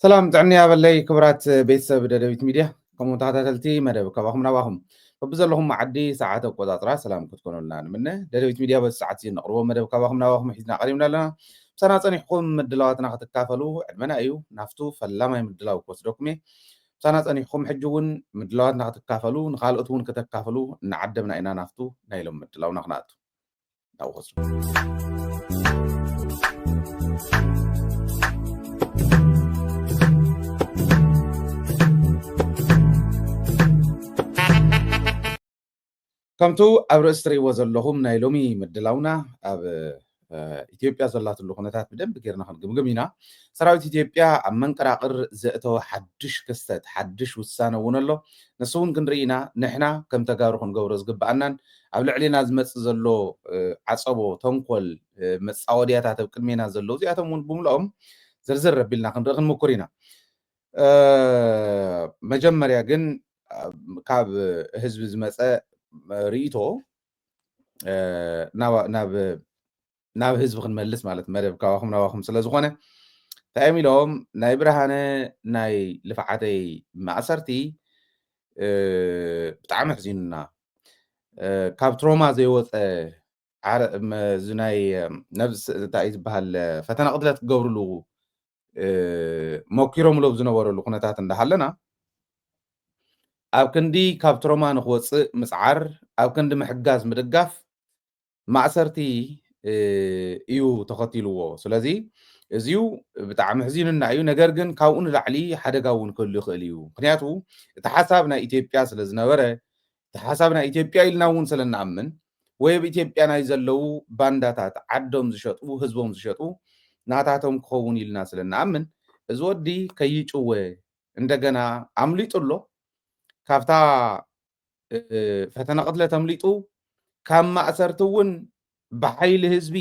ሰላም ጥዕና ያበለይ ክቡራት ቤተሰብ ደደቢት ሚድያ፣ ከምኡ ተኸታተልቲ መደብ ካባኹም ናባኹም። በብዘለኹም መዓዲ ሰዓት ኣቆጻጽራ ሰላም ክትኮኑልና ንምነ። ደደቢት ሚድያ በዚ ሰዓት እዚ ነቕርቦ መደብ ካባኹም ናባኹም ሒዝና ቀሪብና ኣለና። ምሳና ጸኒሕኩም ምድላዋትና ክትካፈሉ ዕድመና እዩ። ናፍቱ ፈላማይ ምድላው ክወስደኩም እየ። ምሳና ጸኒሕኩም ሕጂ እውን ምድላዋትና ክትካፈሉ፣ ንኻልኦት እውን ከተካፍሉ እናዓደምና ኢና ናፍቱ ናይ ሎም ምድላውና ክነኣቱ። ናብኡ ክወስዱ። ከምቱ ኣብ ርእሲ ትርእይዎ ዘለኹም ናይ ሎሚ ምድላውና ኣብ፣ እ፣ ኢትዮጵያ ዘላትሉ ኩነታት ብደንቢ ጌርና ክንግምግም ኢና። ሰራዊት ኢትዮጵያ ኣብ መንቀራቕር ዘእተወ ሓድሽ ክስተት፣ ሓድሽ ውሳነ እውን ኣሎ። ንሱ እውን ክንርኢ ኢና። ንሕና ከም ተጋሩ ክንገብሮ ዝግብኣናን ኣብ ልዕሌና ዝመጽእ ዘሎ፣ እ፣ ዓጸቦ፣ ተንኮል፣ እ፣ መጻወድያታት ኣብ ቅድሜና ዘለዉ እዚኣቶም እውን ብምልኦም ዝርዝር ኣቢልና ክንርኢ ክንምኩር ኢና። እ፣ መጀመርያ ግን፣ እ፣ ካብ ህዝቢ ዝመጸ ርእይቶ፣ እ፣ ናብ፣ ናብ፣ ናብ ህዝቢ ክንመልስ ማለት መደብ ካባኹም ናባኹም ስለ ዝኾነ፣ እንታይ እዮም ኢሎም፣ ናይ ብርሃነ ናይ ልፍዓተይ ማእሰርቲ፣ እ፣ ብጣዕሚ ኣሕዚኑና። እ፣ ካብ ትሮማ ዘይወጸ ዓረ-፣ መ-፣ እዚ ናይ፣ እ፣ ነብስ-፣ እንታይ እዩ ዝበሃል፣ ፈተነ ቅትለት ክገብርሉ፣ እ፣ መኪሮምሉ ኣብ ዝነበረሉ ኩነታት እንዳሃለና፣ ኣብ ክንዲ ካብ ትሮማ ንክወጽእ ምጽዓር፣ ኣብ ክንዲ ምሕጋዝ ምድጋፍ፣ ማእሰርቲ፣ እ፣ እዩ ተኸቲልዎ። ስለዚ እዚዩ ብጣዕሚ ኣሕዚኑና እዩ። ነገር ግን ካብኡ ንላዕሊ ሓደጋ እውን ክህሉ ይኽእል እዩ። ምኽንያቱ እቲ ሓሳብ ናይ ኢትዮጵያ ስለ ዝነበረ፣ እቲ ሓሳብ ናይ ኢትዮጵያ ኢልና እውን ስለ እንኣምን፣ ወይ ኣብ ኢትዮጵያ ናይ ዘለዉ ባንዳታት ዓዶም ዝሸጡ፣ ህዝቦም ዝሸጡ ናታቶም ክኸውን ኢልና ስለ እንኣምን፣ እዚ ወዲ ከይጭወ እንደገና ኣምሊጡ ኣሎ። ካብታ፣ እ፣ ፈተነ ቅትለት ኣምሊጡ፣ ካብ ማእሰርቲ እውን ብሓይሊ ህዝቢ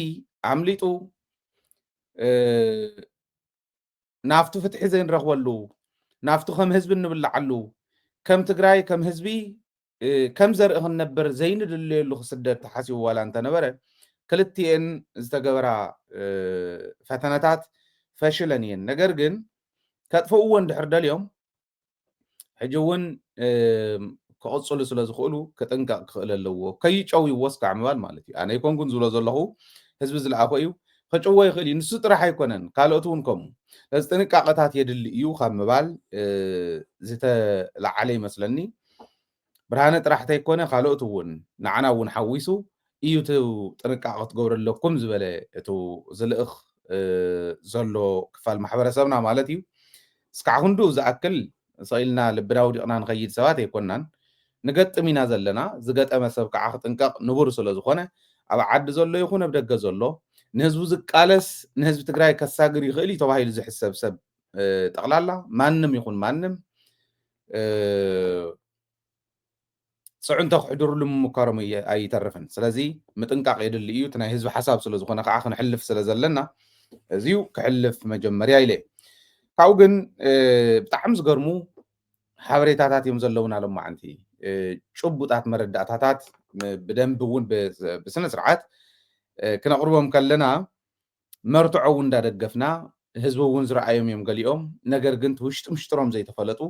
ኣምሊጡ፣ እ፣ ናብቲ ፍትሒ ዘይንረኽበሉ፣ ናብቲ ከም ህዝቢ እንብልዓሉ፣ ከም ትግራይ፣ ከም ህዝቢ፣ እ፣ ከም ዘርኢ ክንነብር ዘይንድለየሉ ክስደድ ተሓሲቡ ዋላ እንተነበረ፣ ክልቲኤን ዝተገበራ፣ እ፣ ፈተነታት ፈሽለን እየን። ነገር ግን ከጥፍእዎ እንድሕር ደልዮም፣ ሕጂ እውን፣ እ፣ ክቕጽሉ ስለ ዝኽእሉ ክጥንቀቕ ክኽእል ኣለዎ። ከይጨውይዎ እስካዕ ምባል ማለት እዩ። ኣነ ኣይኮንኩን ዝብሎ ዘለኹ፣ ህዝቢ ዝለኣኾ እዩ። ክጭወ ይኽእል እዩ። ንሱ ጥራሕ ኣይኮነን፣ ካልኦት እውን ከምኡ። ስለዚ ጥንቃቐታት የድሊ እዩ ካብ ምባል፣ እ፣ ዝተለዓለ ይመስለኒ። ብርሃነ ጥራሕ ተይኮነ፣ ካልኦት እውን፣ ንዓና እውን ሓዊሱ እዩ እቲ ጥንቃቐ ክትገብሩ ኣለኩም ዝበለ፣ እቲ ዝልእኽ፣ እ፣ ዘሎ ክፋል ማሕበረሰብና ማለት እዩ። እስካዕ ክንድኡ ዝኣክል ስቕ ኢልና ልብና ኣውዲቕና ንኸይድ ሰባት ኣይኮናን። ንገጥም ኢና ዘለና። ዝገጠመ ሰብ ከዓ ክጥንቀቕ ንቡር ስለ ዝኾነ፣ ኣብ ዓዲ ዘሎ ይኹን ኣብ ደገ ዘሎ፣ ንህዝቡ ዝቃለስ፣ ንህዝቢ ትግራይ ከሳግር ይኽእል እዩ ተባሂሉ ዝሕሰብ ሰብ፣ እ፣ ጠቕላላ ማንም ይኹን ማንም፣ እ፣ ፅዕንቶ ክሕድርሉ ምምኳሮም ኣየ-፣ ኣይተርፍን። ስለዚ ምጥንቃቕ የድሊ እዩ። እቲ ናይ ህዝቢ ሓሳብ ስለ ዝኾነ ከዓ ክንሕልፍ ስለ ዘለና፣ እዚዩ ክሕልፍ መጀመርያ ኢለ። ካብኡ ግን፣ እ፣ ብጣዕሚ ዝገርሙ ሓበሬታታት እዮም ዘለውና ሎማዓንቲ። እ፣ ጭቡጣት መረዳእታታት፣ እ፣ ብደንቢ እውን ብ-፣ ብስነ ስርዓት፣ እ፣ ክነቕርቦም ከለና፣ መርትዖ እውን እንዳደገፍና፣ ህዝቢ እውን ዝረኣዮም እዮም ገሊኦም። ነገር ግን እቲ ውሽጢ ምሽጥሮም ዘይተፈለጡ፣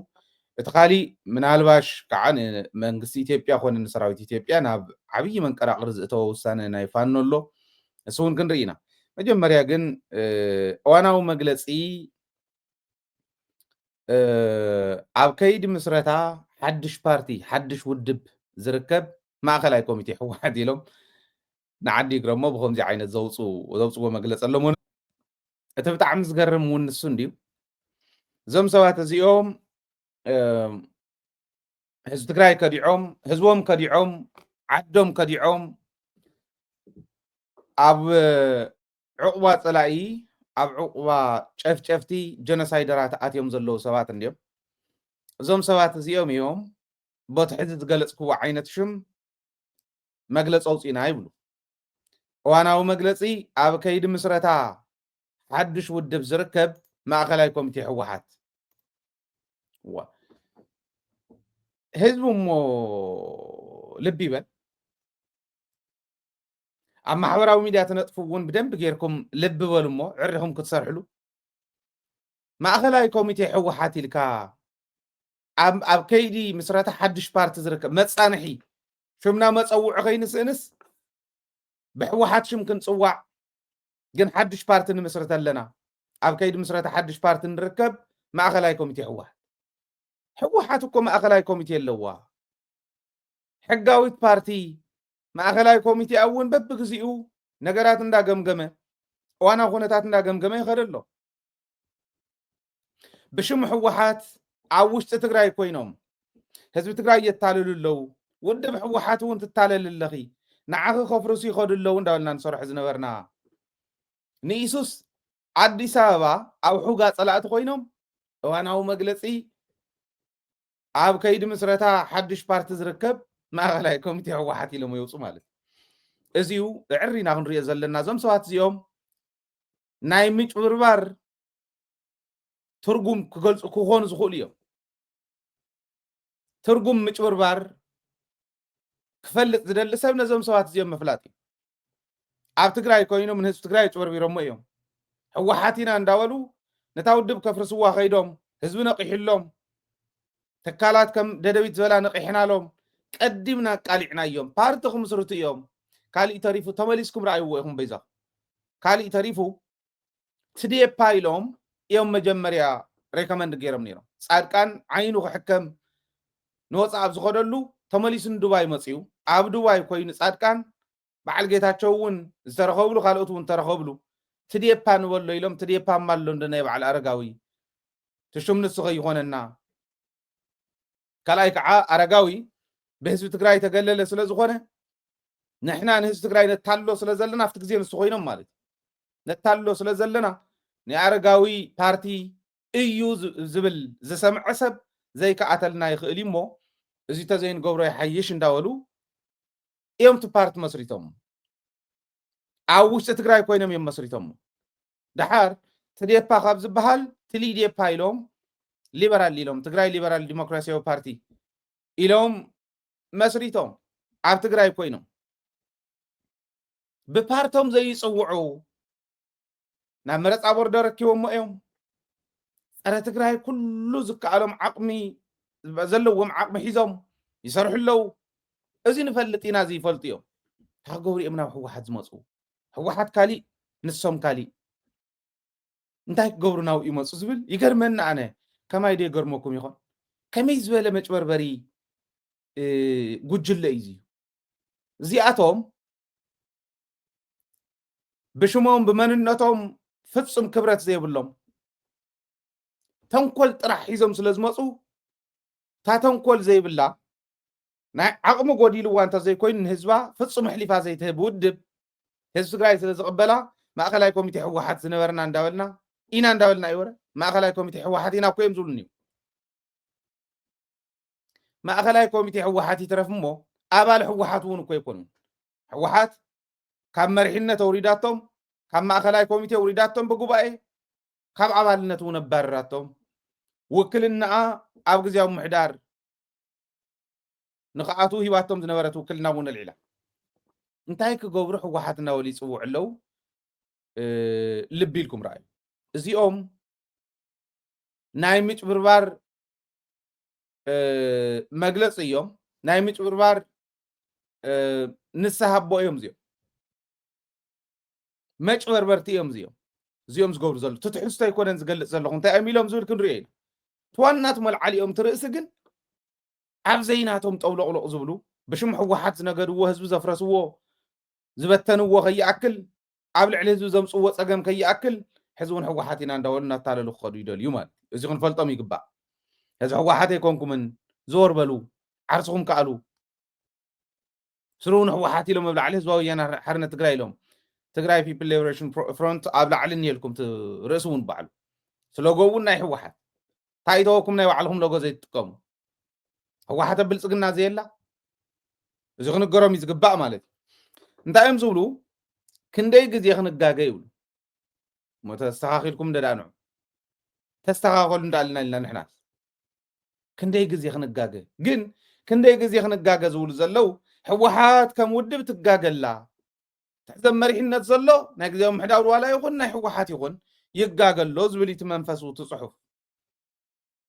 እቲ ካሊእ ምናልባሽ ከዓ ንመንግስቲ ኢትዮጵያ ኮነ ንሰራዊት ኢትዮጵያ ናብ ዓብዪ መንቀራቕሪ ዝእተወ ውሳነ ናይ ፋኖ ኣሎ። እሱ እውን ክንርኢ ኢና። መጀመርያ ግን፣ እ፣ እዋናዊ መግለፂ፣ እ፣ ኣብ ከይዲ ምስረታ ሓድሽ ፓርቲ፣ ሓድሽ ውድብ ዝርከብ ማእኸላይ ኮሚቴ ህወሓት ኢሎም ንዓዲ ይግረሞ ብኸምዚ ዓይነት ዘውፅኡ-፣ ዘውፅዎ መግለፂ ኣለሞ። እቲ ብጣዕሚ ዝገርም እውን ንሱ እንድዩ። እዞም ሰባት እዚኦም፣ እ፣ ህዝቢ ትግራይ ከዲዖም፣ ህዝቦም ከዲዖም፣ ዓዶም ከዲዖም፣ ኣብ ዑቕባ ፀላኢ፣ ኣብ ዑቕባ ጨፍጨፍቲ፣ ጀኖሳይደራት ኣትዮም ዘለዉ ሰባት እንድዮም። እዞም ሰባት እዚኦም እዮም በቲ ሕዚ ዝገለፅክዎ ዓይነት ሽም መግለፂ ኣውፂእና ይብሉ። እዋናዊ መግለፂ ኣብ ከይዲ ምስረታ ሓድሽ ውድብ ዝርከብ ማእኸላይ ኮሚቴ ህወሓት። ዋ። ህዝቢ እሞ ልቢ ይበል። ኣብ ማሕበራዊ ሚድያ ትነጥፉ እውን ብደንቢ ጌርኩም ልቢ በሉ እሞ ዕሪኹም ክትሰርሕሉ። ማእኸላይ ኮሚቴ ህወሓት ኢልካ ኣብ ኣብ ከይዲ ምስረታ ሓድሽ ፓርቲ ዝርከብ መፃንሒ ሽምና መፀውዒ ከይንስእንስ ብህወሓት ሽም ክንፅዋዕ ግን ሓድሽ ፓርቲ ንምስርት ኣለና። ኣብ ከይዲ ምስረታ ሓድሽ ፓርቲ ንርከብ ማእኸላይ ኮሚቴ ህወሓት። ህወሓት እኮ ማእኸላይ ኮሚቴ ኣለዋ። ሕጋዊት ፓርቲ ማእኸላይ ኮሚቴ እውን በብግዚኡ ነገራት እንዳገምገመ እዋናዊ ኩነታት እንዳገምገመ ይኸደ ኣሎ። ብሽም ህወሓት ኣብ ውሽጢ ትግራይ ኮይኖም ህዝቢ ትግራይ የታልሉ ኣለዉ። ውድብ ህወሓት እውን ትታለል ኣለኺ፣ ንዓኺ ከፍርሱ ይኸዱ ኣለዉ እንዳበልና ንሰርሖ ዝነበርና ንኢሱስ ኣዲስ ኣበባ ኣብ ሑጋ ፀላእቲ ኮይኖም እዋናዊ መግለፂ ኣብ ከይዲ ምስረታ ሓድሽ ፓርቲ ዝርከብ ማእኸላይ ኮሚቴ ህወሓት ኢሎም የውፁ ማለት እዩ። እዚዩ እዕሪና ክንሪኦ ዘለና እዞም ሰባት እዚኦም ናይ ምጭብርባር ትርጉም ክገልፁ ክኾኑ ዝኽእሉ እዮም። ትርጉም ምጭብርባር ክፈልጥ ዝደሊ ሰብ ነዞም ሰባት እዚኦም ምፍላጥ እዩ። ኣብ ትግራይ ኮይኖም ንህዝቢ ትግራይ ኣጭበርቢሮሞ እዮም። ህወሓት ኢና እንዳበሉ ነታ ውድብ ከፍርስዋ ከይዶም ህዝቢ ነቂሕሎም ትካላት ከም ደደቢት ዝበላ ነቂሕናሎም ቀዲምና ኣቃሊዕናዮም ፓርቲ ክምስርቱ እዮም። ካሊእ ተሪፉ ተመሊስኩም ረኣይዎ ኢኹም በይዛኹም። ካሊእ ተሪፉ ትዴፓ ኢሎም እዮም መጀመርያ ሬኮመንድ ገይሮም ነይሮም። ፃድቃን ዓይኑ ክሕከም ንወፃእ ኣብ ዝኸደሉ ተመሊሱ ንዱባይ መፅዩ። ኣብ ዱባይ ኮይኑ ፃድቃን በዓል ጌታቸው እውን ዝተረኸብሉ ካልኦት እውን ተረኸብሉ። ትዴፓ ንበሎ ኢሎም ትዴፓ ማሎ እንደ ናይ በዓል ኣረጋዊ ትሹም ንሱ ከይኾነና ካልኣይ ከዓ ኣረጋዊ ብህዝቢ ትግራይ ተገለለ ስለ ዝኾነ ንሕና ንህዝቢ ትግራይ ነታሎ ስለ ዘለና ኣብቲ ግዜ ንሱ ኮይኖም ማለት እዩ። ነታሎ ስለ ዘለና ናይ ኣረጋዊ ፓርቲ እዩ ዝ- ዝብል ዝሰምዐ ሰብ ዘይከኣተልና ይኽእል እዩ እሞ እዚ ተዘይንገብሮ ይሓይሽ እንዳበሉ እዮም እቲ ፓርቲ መስሪቶም። ኣብ ውሽጢ ትግራይ ኮይኖም እዮም መስሪቶም። ደሓር ትዴፓ ካብ ዝበሃል ትሊዴፓ ኢሎም ሊበራል ኢሎም ትግራይ ሊበራል ዲሞክራሲያዊ ፓርቲ ኢሎም መስሪቶም ኣብ ትግራይ ኮይኖም ብፓርቶም ዘይፅውዑ ናብ መረፃ ቦርድ ኣረኪቦሞ እዮም። ፀረ ትግራይ ኩሉ ዝከኣሎም ዓቕሚ ዘለዎም ዓቕሚ ሒዞም ይሰርሑ ኣለዉ። እዚ ንፈልጥ ኢና፣ እዚ ይፈልጡ እዮም። እንታይ ክገብሩ እዮም ናብ ህወሓት ዝመፁ? ህወሓት ካሊእ ንሶም ካሊእ። እንታይ ክገብሩ ናብኡ ይመፁ ዝብል ይገርመኒ ኣነ። ከማይ ዶ ይገርመኩም ይኾን? ከመይ ዝበለ መጭበርበሪ ጉጅለ እዩ እዚ። እዚኣቶም ብሽሞም ብመንነቶም ፍጹም ክብረት ዘይብሎም ተንኮል ጥራሕ ሒዞም ስለ ዝመፁ እታ ተንኮል ዘይብላ ናይ ዓቕሚ ጎዲልዋ እንተዘይኮይኑ ንህዝባ ፍጹም ኣሕሊፋ ዘይትህብ ውድብ ህዝቢ ትግራይ ስለ ዝቕበላ ማእኸላይ ኮሚቴ ህወሓት ዝነበርና እንዳበልና ኢና እንዳበልና እዩ ወረ ማእኸላይ ኮሚቴ ህወሓት ኢና እኮ እዮም ዝብሉኒ። ማእኸላይ ኮሚቴ ህወሓት ይትረፍ እሞ ኣባል ህወሓት እውን እኮ ኣይኮኑን። ህወሓት ካብ መሪሕነት ኣውሪዳቶም፣ ካብ ማእኸላይ ኮሚቴ ኣውሪዳቶም ብጉባኤ፣ ካብ ኣባልነት እውን ኣባረራቶም። ውክልናኣ ኣብ ግዜያዊ ምሕዳር ንኽኣትዉ ሂባቶም ዝነበረት ውክልና እውን ኣልዒላ። እንታይ ክገብሩ ህወሓት እናበሉ ይፅውዑ ኣለዉ? ልቢ ኢልኩም ረኣዩ። እዚኦም ናይ ምጭብርባር መግለፂ እዮም። ናይ ምጭብርባር ንስሓ ኣቦ እዮም እዚኦም። መጭበርበርቲ እዮም እዚኦም። እዚኦም ዝገብሩ ዘለዉ ትትሕዝቶ ኣይኮነን ዝገልፅ ዘለኹ እንታይ እዮም ኢሎም ዝብል ክንሪኦ ኢና። ትዋናት መልዓሊኦም ትርእሲ ግን ኣብ ዘይናቶም ጠውለቕሎቕ ዝብሉ ብሽም ህወሓት ዝነገድዎ ህዝቢ ዘፍረስዎ ዝበተንዎ ከይኣክል ኣብ ልዕሊ ህዝቢ ዘምፅዎ ፀገም ከይኣክል ሕዚ እውን ህወሓት ኢና እንዳበሉ እናታለሉ ክኸዱ ይደልዩ ማለት እዩ። እዚ ክንፈልጦም ይግባእ። ሕዚ ህወሓት ኣይኮንኩምን ዘወር በሉ ዓርስኹም ከኣሉ ስሩ እውን ህወሓት ኢሎም ኣብ ላዕሊ ህዝባዊ ወያነ ሓርነት ትግራይ ኢሎም ትግራይ ፒፕል ሊበሬሽን ፍሮንት ኣብ ላዕሊ እኒኤልኩም ርእሲ እውን ባዕሉ ስሎጎ እውን ናይ ህወሓት እንታይ ይተወኩም ናይ ባዕልኹም ሎጎ ዘይትጥቀሙ ህወሓት ኣብ ብልፅግና ዘየላ እዚ ክንገሮም እዩ ዝግባእ ማለት እዩ። እንታይ እዮም ዝብሉ ክንደይ ግዜ ክንጋገ ይብሉ እሞ ተስተኻኺልኩም እንደ ደኣ ንዑ ተስተኻኸሉ እንዳልና ኢልና ንሕናስ ክንደይ ግዜ ክንጋገ ግን ክንደይ ግዜ ክንጋገ ዝብሉ ዘለዉ ህወሓት ከም ውድብ ትጋገላ ትሕዘብ መሪሕነት ዘሎ ናይ ግዜያዊ ምሕዳር ዋላ ይኹን ናይ ህወሓት ይኹን ይጋገ ኣሎ ዝብል እቲ መንፈሱ እቲ ጽሑፍ።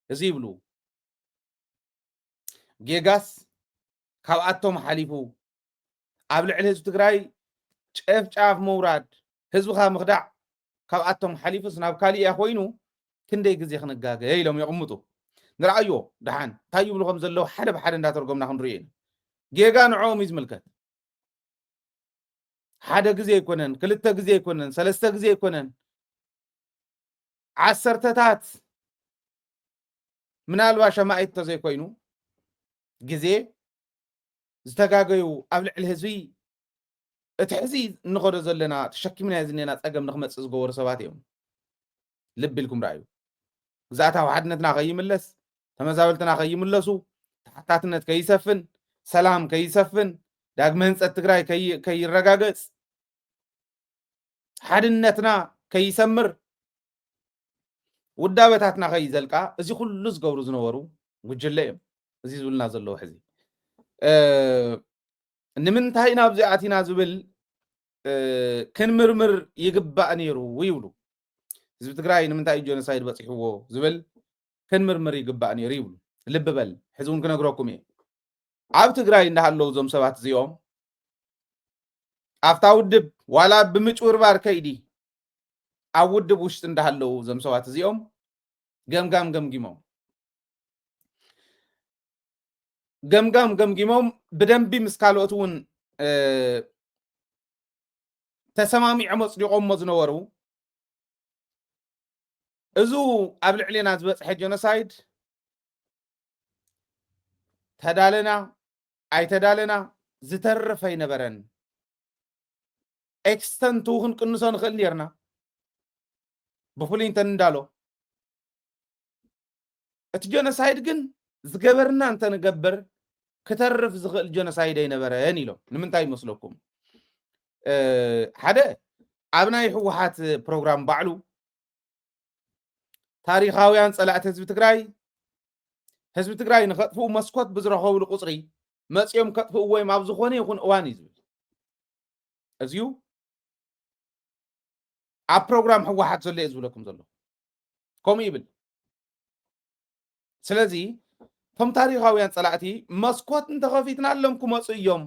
እዚ ይብሉ። ጌጋስ ካብኣቶም ሓሊፉ ኣብ ልዕሊ ህዝቢ ትግራይ ጨፍጫፍ ምውራድ፣ ህዝብኻ ምኽዳዕ ካብኣቶም ሓሊፉስ ናብ ካሊእ እያ ኮይኑ ክንደይ ግዜ ክንጋገ ኢሎም የቕምጡ። ንርኣዮ ደሓን እንታይ ይብሉ ከም ዘለዉ ሓደ ብሓደ እንዳተርጎምና ክንሪኦ ኢና። ጌጋ ንዕኦም እዩ ዝምልከት። ሓደ ግዜ ኣይኮነን፣ ክልተ ግዜ ኣይኮነን፣ ሰለስተ ግዜ ኣይኮነን፣ ዓሰርተታት ምናልባት ሸማኢት እንተዘይኮይኑ ግዜ ዝተጋገዩ ኣብ ልዕሊ ህዝቢ እቲ ሕዚ እንኸዶ ዘለና ተሸኪምናዮ ዝኔና ጸገም ንክመጽእ ዝገበሩ ሰባት እዮም። ልቢ ኢልኩም ረኣዩ። ግዝኣታዊ ሓድነትና ከይምለስ፣ ተመዛበልትና ከይምለሱ፣ ተሓታትነት ከይሰፍን፣ ሰላም ከይሰፍን፣ ዳግመ ህንጸት ትግራይ ከይ- ከይረጋገጽ፣ ሓድነትና ከይሰምር፣ ውዳበታትና ከይዘልቃ እዚ ኩሉ ዝገብሩ ዝነበሩ ጉጅለ እዮም። እዚ ዝብልና ዘለዉ ሕዚ እ፣ ንምንታይ ናብዚ ኣቲና ዝብል እ፣ ክንምርምር ይግባእ ነይሩ ይብሉ። ህዝቢ ትግራይ ንምንታይ እዩ ጀኖሳይድ በፂሕዎ ዝብል ክንምርምር ይግባእ ነይሩ ይብሉ። ልቢ በል፣ ሕዚ እውን ክነግረኩም እየ። ኣብ ትግራይ እንዳሃለዉ እዞም ሰባት እዚኦም ኣብታ ውድብ ዋላ ብምጭብርባር ከይዲ ኣብ ውድብ ውሽጢ እንዳሃለዉ እዞም ሰባት እዚኦም ገምጋም ገምጊሞም ገምጋም ገምጊሞም ብደንቢ ምስ ካልኦት እውን እ፣ ተሰማሚዖም ኣፅዲቖሞ ዝነበሩ፣ እዚ ኣብ ልዕሌና ዝበፅሐ ጀኖሳይድ ተዳለና ኣይተዳለና ዝተርፍ ኣይነበረን። ኤክስተንቱ ክንቅንሶ ንኽእል ነርና ብፍሉይ እንተንዳሎ። እቲ ጀኖሳይድ ግን ዝገበርና እንተንገብር ክተርፍ ዝኽእል ጀኖሳይድ ኣይነበረን ኢሎም። ንምንታይ ይመስለኩም? እ፣ ሓደ ኣብ ናይ ህወሓት ፕሮግራም ባዕሉ ታሪኻውያን ጸላእቲ ህዝቢ ትግራይ፣ ህዝቢ ትግራይ ንኸጥፍኡ መስኮት ብዝረኸብሉ ቁፅሪ መፂኦም ከጥፍእዎ እዮም ኣብ ዝኾነ ይኹን እዋን እዩ ዝብል። እዚዩ ኣብ ፕሮግራም ህወሓት ዘሎ እየ ዝብለኩም ዘለኹ። ከምኡ ይብል። ስለዚ እቶም ታሪኻውያን ጸላእቲ መስኮት እንተኸፊትናሎም ክመፁ እዮም።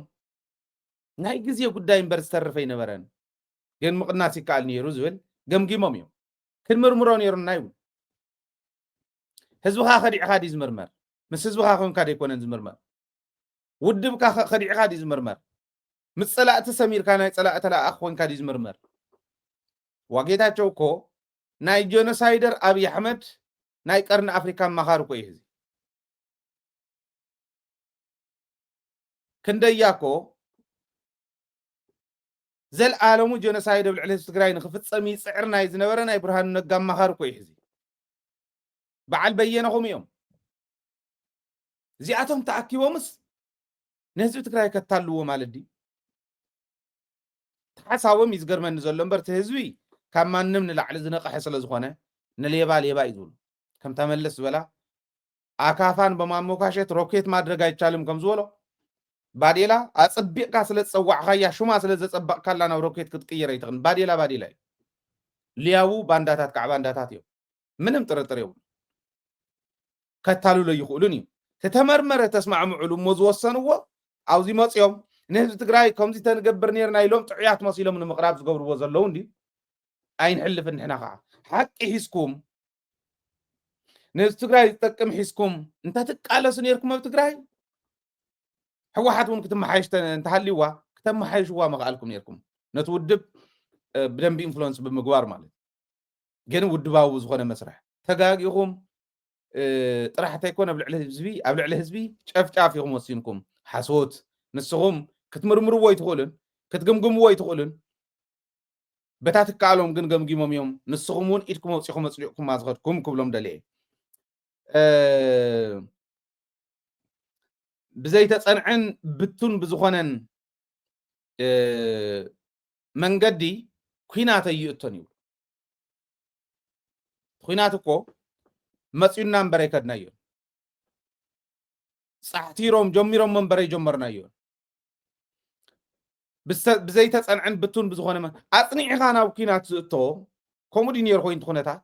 ናይ ግዜ ጉዳይ እምበር ዝተርፍ ኣይነበረን። ግን ምቕናስ ይከኣል ነይሩ ዝብል ገምጊሞም እዮም። ክንምርምሮ ነይሩና ይብሉ። ህዝብኻ ከዲዕኻ ድዩ ዝምርመር? ምስ ህዝብኻ ኮንካ ደይኮነን ዝምርመር። ውድብካ ከ- ከዲዕኻ ድዩ ዝምርመር? ምስ ጸላእቲ ሰሚርካ ናይ ጸላእቲ ለኣኽ ኮንካ ድዩ ዝምርመር? ዋጌታቸው እኮ ናይ ጀኖሳይደር ኣብይ ኣሕመድ ናይ ቀርኒ ኣፍሪካ ኣማኻሪ እኮ እዩ ህዚ። ክንደያ እኮ ዘልኣለሙ ጀኖሳይድ ኣብ ልዕሊ ህዝቢ ትግራይ ንክፍፀም ይፅዕር ናይ ዝነበረ ናይ ብርሃኑ ነጋ ኣማኻሪ እኮ እዩ ሕዚ። በዓል በየነኹም እዮም። እዚኣቶም ተኣኪቦምስ ንህዝቢ ትግራይ ከታልዎ ማለት ድዩ? ሓሳቦም እዩ ዝገርመኒ ዘሎ እምበር፣ እቲ ህዝቢ ካብ ማንም ንላዕሊ ዝነቕሐ ስለ ዝኾነ ንሌባ ሌባ እዩ ዝብሉ። ከምታ መለስ ዝበላ ኣካፋን በማሞካሸት ሮኬት ማድረግ ኣይቻልም ከም ዝበሎ፣ ባዴላ ኣጽቢቕካ ስለ ዝጸዋዕኻያ፣ ሹማ ስለ ዘጸበቕካላ ናብ ሮኬት ክትቅየር ኣይትኽእልን። ባዴላ ባዴላ እዩ። ልያቡ ባንዳታት ከዓ ባንዳታት እዮም። ምንም ጥርጥር የብሉ። ከታልሉ ኣይኽእሉን እዩ። ተተመርመረ ተስማዕምዑሉ እሞ ዝወሰንዎ ኣብዚ መፅዮም ንህዝቢ ትግራይ ከምዚ ተንገብር ነርና ኢሎም ጥዑያት መሲሎም ንምቕራብ ዝገብርዎ ዘለዉ እንዲ ኣይንሕልፍን። ንሕና ከዓ ሓቂ ሒዝኩም ንህዝቢ ትግራይ ዝጠቅም ሒዝኩም እንተትቃለሱ ነርኩም ኣብ ትግራይ ህወሓት እውን ክትመሓየሽ ተ- እንተሃልይዋ ክተመሓየሽዋ ምኽኣልኩም ነርኩም። ነቲ ውድብ እ፣ ብደንቢ ኢንፍሉወንስ ብምግባር ማለት ግን ውድባዊ ዝኾነ መስርሕ ተጋጊኹም እ፣ ጥራሕ እንተይኮነ ኣብ ልዕሊ ህዝቢ ኣብ ልዕሊ ህዝቢ ጨፍጫፍ ኢኹም ወሲንኩም። ሓሶት። ንስኹም ክትምርምርዎ ኣይትኽእሉን፣ ክትግምግምዎ ኣይትኽእሉን። በታ ትከኣሎም ግን ገምጊሞም እዮም። ንስኹም እውን ኢድኩም ኣውፂኹም ኣፅዲቕኩማ ዝኸድኩም ክብሎም ደልየ። እ፣ ብዘይተፀንዐን ብቱን ብዝኾነን እ፣ መንገዲ ኲናት ኣይእቶን ይብሉ። ኲናት እኮ መፂኡና እምበር ኣይከድናዮን። ፃሕቲሮም ጀሚሮም እምበር ኣይጀመርናዮን። ብሰ- ብዘይተፀንዐን ብቱን ብዝኾነ መ- ኣፅኒዕኻ ናብ ኲናት ዝእቶ ከምኡ ድዩ ነይሩ ኮይኑ እቲ ኩነታት?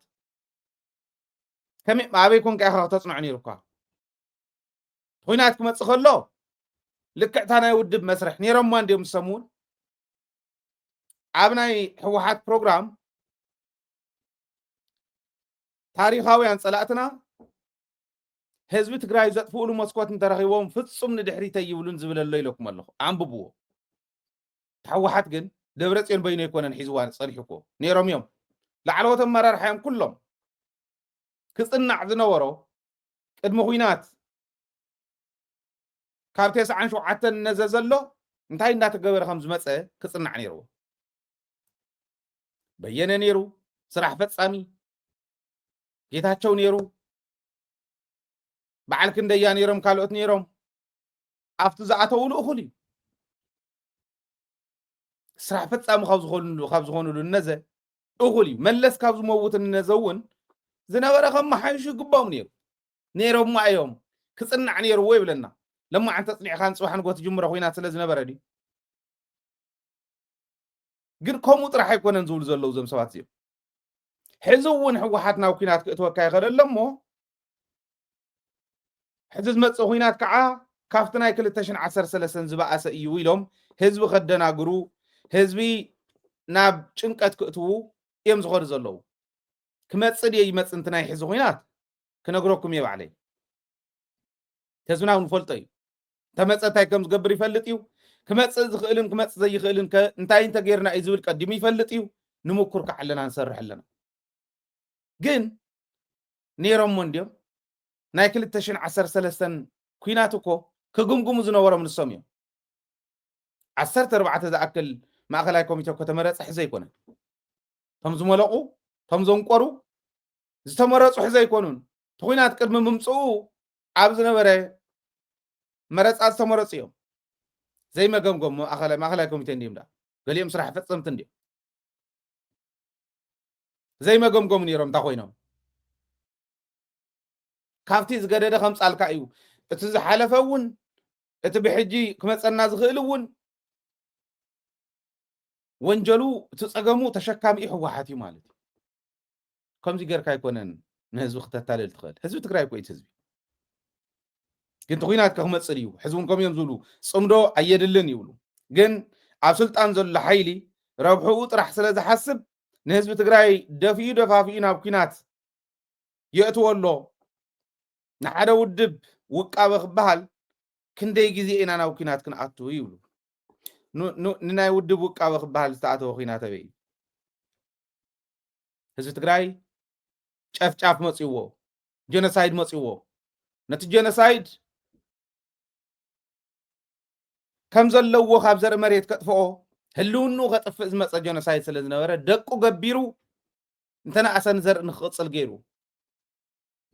ከመይ ኣበይ ኮንካ ኢኻ ክተጽንዖ ነይሩካ? ኩናት ክመጽእ ከሎ ልክዕታ ናይ ውድብ መስርሕ ነይሮማ እንድዮም ንሶም እውን ኣብ ናይ ህወሓት ፕሮግራም ታሪኻውያን ጸላእትና ህዝቢ ትግራይ ዘጥፍኡሉ መስኮት እንተረኺቦም ፍጹም ንድሕሪት ኣይብሉን ዝብል ኣሎ ኢለኩም ኣለኹ። ኣንብብዎ። ህወሓት ግን ደብረጽዮን በይኑ ኣይኮነን ሒዝዋ ጸኒሑ እኮ ነይሮም እዮም። ላዕለዎት ኣመራርሓ እዮም ኩሎም። ክጽናዕ ዝነበሮ ቅድሚ ኹናት ካብ ተስዓን ሸውዓተን ነዘ ዘሎ እንታይ እንዳተገበረ ከም ዝመጸ ክጽናዕ ነይርዎ። በየነ ነይሩ ስራሕ ፈጻሚ፣ ጌታቸው ነይሩ፣ በዓል ክንደያ ነይሮም፣ ካልኦት ነይሮም። ኣብቲ ዝኣተውሉ እኹል እዩ። ስራሕ ፈጻሚ ካብ ዝኾኑሉ ካብ ዝኾኑሉ ነዘ እኹል እዩ። መለስ ካብ ዝመውት ነዘ እውን ዝነበረ ከመሓይሹ ይግባኦም ነይሩ። ነይሮማ እዮም። ክጽናዕ ነይርዎ ይብለና። ለማዓንቲ ኣጽኒዕካ ንጽባሕ ንጎ ትጅምሮ ኹናት ስለ ዝነበረ ድዩ? ግን ከምኡ ጥራሕ ኣይኮነን ዝብሉ ዘለዉ እዞም ሰባት እዚኦም። ሕዚ እውን ህወሓት ናብ ኲናት ክእትወካ ይኽእል ኣሎ እሞ ሕዚ ዝመፅእ ኲናት ከዓ ካብቲ ናይ ክልተ ሽሕን ዓሰርተ ሰለስተን ዝበኣሰ እዩ ኢሎም ህዝቢ ከደናግሩ፣ ህዝቢ ናብ ጭንቀት ክእትዉ እዮም ዝኸዱ ዘለዉ። ክመፅእ ድየ ይመፅእ? እንት ናይ ሕዚ ኲናት ክነግረኩም እየ ባዕለይ። ህዝብና እውን ፈልጦ እዩ። ተመፀ እንታይ ከም ዝገብር ይፈልጥ እዩ። ክመፅእ ዝኽእልን ክመፅእ ዘይኽእልን ከ እንታይ እንተጌርና እዩ ዝብል ቀዲሙ ይፈልጥ እዩ። ንምኩር ከዓ ኣለና፣ ንሰርሕ ኣለና። ግን ነይሮሞ እንድዮም? ናይ ክልተ ሽሕን ዓሰርተ ሰለስተን ኲናት እኮ ክግምግሙ ዝነበሮም ንሶም እዮም። ዓሰርተ ኣርባዕተ ዝኣክል ማእኸላይ ኮሚቴ እኮ ተመረፀ ሕዚ ኣይኮነን። እቶም ዝመለቑ፣ እቶም ዘንቆሩ ዝተመረፁ ሕዚ ኣይኮኑን። እቲ ኲናት ቅድሚ ምምፅኡ ኣብ ዝነበረ መረፃ ዝተመረፁ እዮም። ዘይመገምገሙ ማእኸላይ ማእኸላይ ኮሚቴ እንድዮም ዳ ገሊኦም ስራሕ ፈፀምቲ እንድዮም። ዘይመገምገሙ ነይሮም እንታይ ኮይኖም? ካብቲ ዝገደደ ከምፃልካ እዩ። እቲ ዝሓለፈ እውን እቲ ብሕጂ ክመፀና ዝኽእል እውን ወንጀሉ እቲ ፀገሙ ተሸካሚ ህወሓት እዩ ማለት እዩ። ከምዚ ጌርካ ኣይኮነን ንህዝቢ ክተታልል ትኽእል። ህዝቢ ትግራይ እኮ እዩ እቲ ህዝቢ። ግን እቲ ኲናት ከክመፅእ እዩ። ሕዚ እውን ከምኡ እዮም ዝብሉ፣ ፅምዶ ኣየድልን ይብሉ። ግን ኣብ ስልጣን ዘሎ ሓይሊ ረብሕኡ ጥራሕ ስለ ዝሓስብ ንህዝቢ ትግራይ ደፊኡ ደፋፊኡ ናብ ኲናት የእትዎ ኣሎ። ንሓደ ውድብ ውቃበ ክበሃል ክንደይ ግዜ ኢና ናብ ኲናት ክንኣቱ ይብሉ። ኑ- ኑ- ንናይ ውድብ ውቃበ ክበሃል ዝተኣተወ ኲናት ኣበይ እዩ? ህዝቢ ትግራይ ጨፍጫፍ መፅዎ፣ ጀኖሳይድ መፅዎ። ነቲ ጀኖሳይድ ከም ዘለዎ ካብ ዘርኢ መሬት ከጥፍኦ፣ ህልውንኡ ከጥፍእ ዝመፀ ጀኖሳይድ ስለ ዝነበረ ደቁ ገቢሩ እንተነኣሰ ንዘርኢ ንክቕፅል ገይሩ።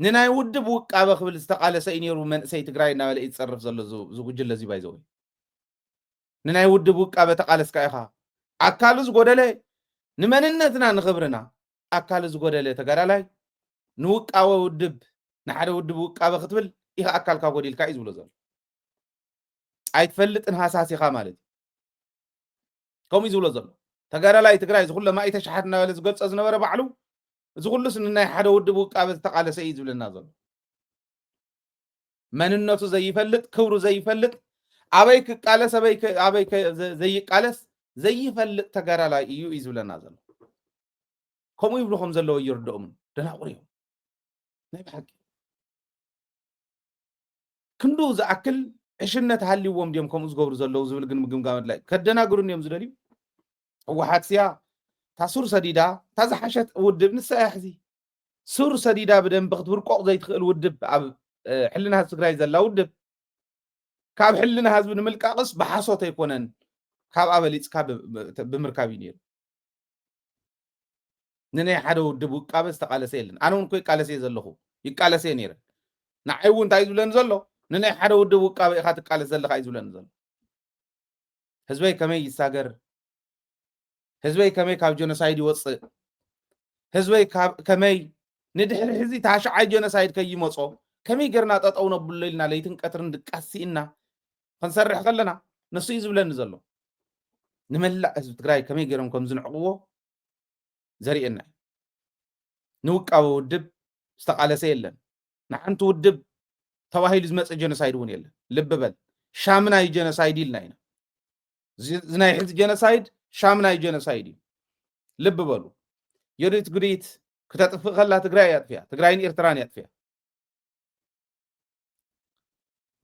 ንናይ ውድብ ውቃበ ክብል ዝተቃለሰ እዩ ነይሩ መንእሰይ ትግራይ እናበለ እዩ ዝፀርፍ ዘሎ እዚ ጉጅለ እዚ ባይዘወይ። ንናይ ውድብ ውቃበ ተቃለስካ ኢኻ። ኣካሉ ዝጎደለ ንመንነትና ንኽብርና ኣካሉ ዝጎደለ ተጋዳላይ ንውቃበ ውድብ ንሓደ ውድብ ውቃበ ክትብል ኢኻ ኣካልካ ጎዲልካ እዩ ዝብሎ ዘሎ። ኣይትፈልጥን ሃሳስ ኢኻ ማለት እዩ። ከምኡ እዩ ዝብሎ ዘሎ። ተጋዳላይ ትግራይ እዚ ኩሎ ማእተ ሸሓት እናበለ ዝገልፆ ዝነበረ ባዕሉ እዚ ኩሉስ ንናይ ሓደ ውድብ ውቃበ ዝተቃለሰ እዩ ዝብለና ዘሎ። መንነቱ ዘይፈልጥ፣ ክብሩ ዘይፈልጥ፣ ኣበይ ክቃለስ ኣበይ ከ- ኣበይ ከ- ዘ- ዘይቃለስ ዘይፈልጥ ተጋዳላይ እዩ እዩ ዝብለና ዘሎ። ከምኡ ይብሉ ከም ዘለዉ ይርድኦም። ደናቁር እዮም ናይ ብሓቂ። ክንዱ ዝኣክል ዕሽነት ሃልይዎም ድዮም ከምኡ ዝገብሩ ዘለዉ ዝብል ግን ምግምጋም ኣድላይ። ከደናግሩን እዮም ዝደልዩ። ህወሓት ስያ እታ ሱር ሰዲዳ እታ ዝሓሸት ውድብ ንሳ እያ ሕዚ ሱር ሰዲዳ ብደንቢ ክትብርቆቕ ዘይትኽእል ውድብ ኣብ ሕልና ህዝቢ ትግራይ ዘላ ውድብ ካብ ሕልና ህዝቢ ንምልቃቕስ ብሓሶት ኣይኮነን፣ ካብ ኣበሊፅካ ብምርካብ እዩ ነይሩ። ንናይ ሓደ ውድብ ውቃበ ዝተቃለሰ የለን። ኣነ እውን እኮ ይቃለስ እየ ዘለኹ፣ ይቃለስ እየ ነይረ። ንዓይ እውን እንታይ እዩ ዝብለኒ ዘሎ? ንናይ ሓደ ውድብ ውቃበ ኢኻ ትቃለስ ዘለኻ እዩ ዝብለኒ ዘሎ። ህዝበይ ከመይ ይሳገር? ህዝበይ ከመይ ካብ ጀኖሳይድ ይወፅእ? ህዝበይ ከመይ ንድሕሪ ሕዚ ታሽዓይ ጀኖሳይድ ከይመፆ ከመይ ጌርና ጠጠው ነብሎ ኢልና ለይትን ቀትርን ድቃስ ስኢንና ክንሰርሕ ከለና ንሱ እዩ ዝብለኒ ዘሎ። ንመላእ ህዝቢ ትግራይ ከመይ ጌሮም ከም ዝንዕቕዎ ዘርእየና እዩ። ንውቃበ ውድብ ዝተቓለሰ የለን። ንሓንቲ ውድብ ተባሂሉ ዝመፀ ጀኖሳይድ እውን የለን። ልቢ በል፣ ሻምናይ ጀኖሳይድ ኢልና ኢና። እዚ ናይ ሕዚ ጀኖሳይድ ሻምናይ ጀኖሳይድ እዩ። ልቢ በሉ። ዮዲት ጉዲት ክተጥፍእ ከላ ትግራይ እያ ኣጥፊያ፣ ትግራይን ኤርትራን እያ ኣጥፊያ።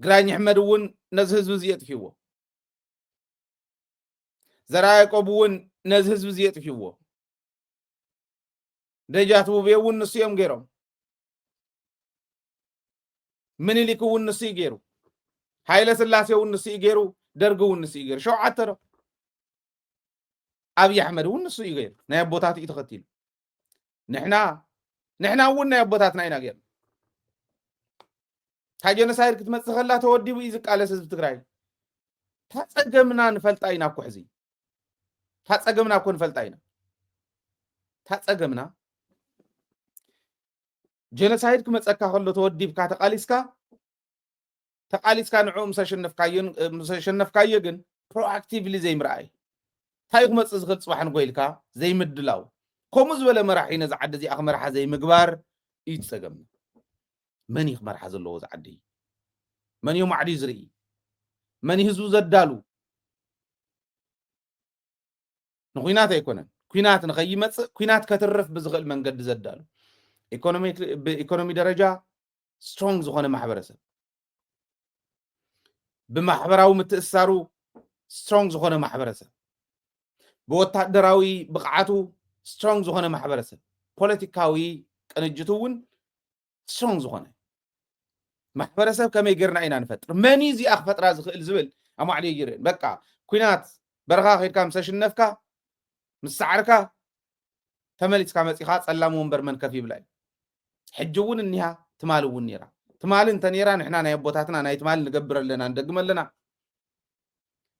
ግራኝ ኣሕመድ እውን ነዚ ህዝቢ እዚ የጥፊዎ። ዘርኣ ያዕቆብ እውን ነዚ ህዝቢ እዚ የጥፊዎ። ደጃት ውቤ እውን ንሱ እዮም ገይሮም። ምኒልክ እውን ንሱ እዩ ገይሩ። ሃይለ ስላሴ እውን ንሱ እዩ ገይሩ። ደርጊ እውን ንሱ እዩ ገይሩ። ሸውዓተ ዶ? ኣብይ ኣሕመድ እውን ንሱ እዩ ገይሩ። ናይ ኣቦታት እዩ ተኸቲሉ። ንሕና ንሕና እውን ናይ ኣቦታትና ኢና ገይርና። እታ ጀኖሳይድ ክትመፅእ ከላ ተወዲቡ እዩ ዝቃለስ ህዝቢ ትግራይ። እታ ፀገምና ንፈልጣ ኢና እኮ ሕዚ። እታ ፀገምና እኮ ንፈልጣ ኢና። እታ ፀገምና ጀኖሳይድ ክመፀካ ከሎ ተወዲብካ ተቃሊስካ ተቃሊስካ ንዕኡ ምስ ኣሸነፍካዮን ምስ ኣሸነፍካዮ ግን ፕሮኣክቲቭሊ ዘይምርኣይ። እንታይ ክመፅእ ዝኽእል ፅባሕ ንጎ ኢልካ ዘይምድላው። ከምኡ ዝበለ መራሒ ነዚ ዓዲ እዚኣ ክመርሓ ዘይምግባር እዩ እቲ ፀገም። መን እዩ ክመርሓ ዘለዎ እዚ ዓዲ? መን እዮም ኣዕድዩ ዝርኢ? መን እዩ ህዝቡ ዘዳሉ? ንኩናት ኣይኮነን። ኩናት ንኸይመፅእ ኩናት ከትርፍ ብዝኽእል መንገዲ ዘዳሉ ኢኮኖሚ ብኢኮኖሚ ደረጃ ስትሮንግ ዝኾነ ማሕበረሰብ፣ ብማሕበራዊ ምትእስሳሩ ስትሮንግ ዝኾነ ማሕበረሰብ፣ ብወታደራዊ ብቕዓቱ ስትሮንግ ዝኾነ ማሕበረሰብ፣ ፖለቲካዊ ቅንጅቱ እውን ስትሮንግ ዝኾነ ማሕበረሰብ ከመይ ጌርና ኢና ንፈጥር? መን እዩ እዚኣ ክፈጥራ ዝኽእል ዝብል ኣማዕልዮ ይርእ። በቃ ኩናት በረኻ ከይድካ ምስ ኣሽነፍካ ምስ ሰዓርካ ተመሊስካ መፂኻ ጸላም ወንበር መን ከፍ ይብላ እዩ። ሕጂ እውን እኒሃ ትማሊ እውን ነይራ። ትማሊ እንተ ነይራ ንሕና ናይ ኣቦታትና ናይ ትማሊ ንገብር ኣለና ንደግም ኣለና።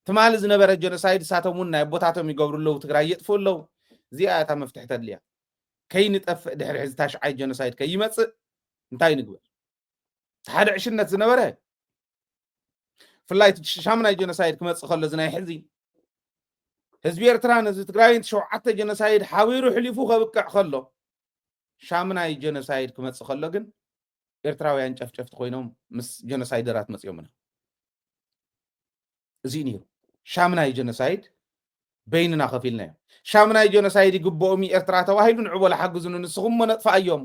ትማሊ ዝነበረ ጀኖሳይድ እሳቶም እውን ናይ ኣቦታቶም ይገብሩ ኣለዉ፣ ትግራይ የጥፍኡ ኣለዉ። እዚኣ እታ መፍትሒ ተድልያ። ከይንጠፍእ ድሕሪ ሕዚ ታሽዓይ ጀኖሳይድ ከይመፅእ እንታይ ንግበር? ሓደ ዕሽነት ዝነበረ ብፍላይ እቲ ሻምናይ ጀኖሳይድ ክመፅእ ከሎ እዚ ናይ ሕዚ ህዝቢ ኤርትራን ህዝቢ ትግራይን ሸውዓተ ጀኖሳይድ ሓቢሩ ሕሊፉ ከብቅዕ ከሎ ሻምናይ ጀኖሳይድ ክመፅእ ከሎ ግን ኤርትራውያን ጨፍጨፍቲ ኮይኖም ምስ ጀኖሳይደራት መፅኦምና። እዚ ነይሩ ሻምናይ ጀኖሳይድ በይንና ከፊልናዮ። ሻምናይ ጀኖሳይድ ይግብኦም እዩ ኤርትራ ተባሂሉ ንዕቦ ሓግዙ ንስኹም ሞ ነጥፋ እዮም።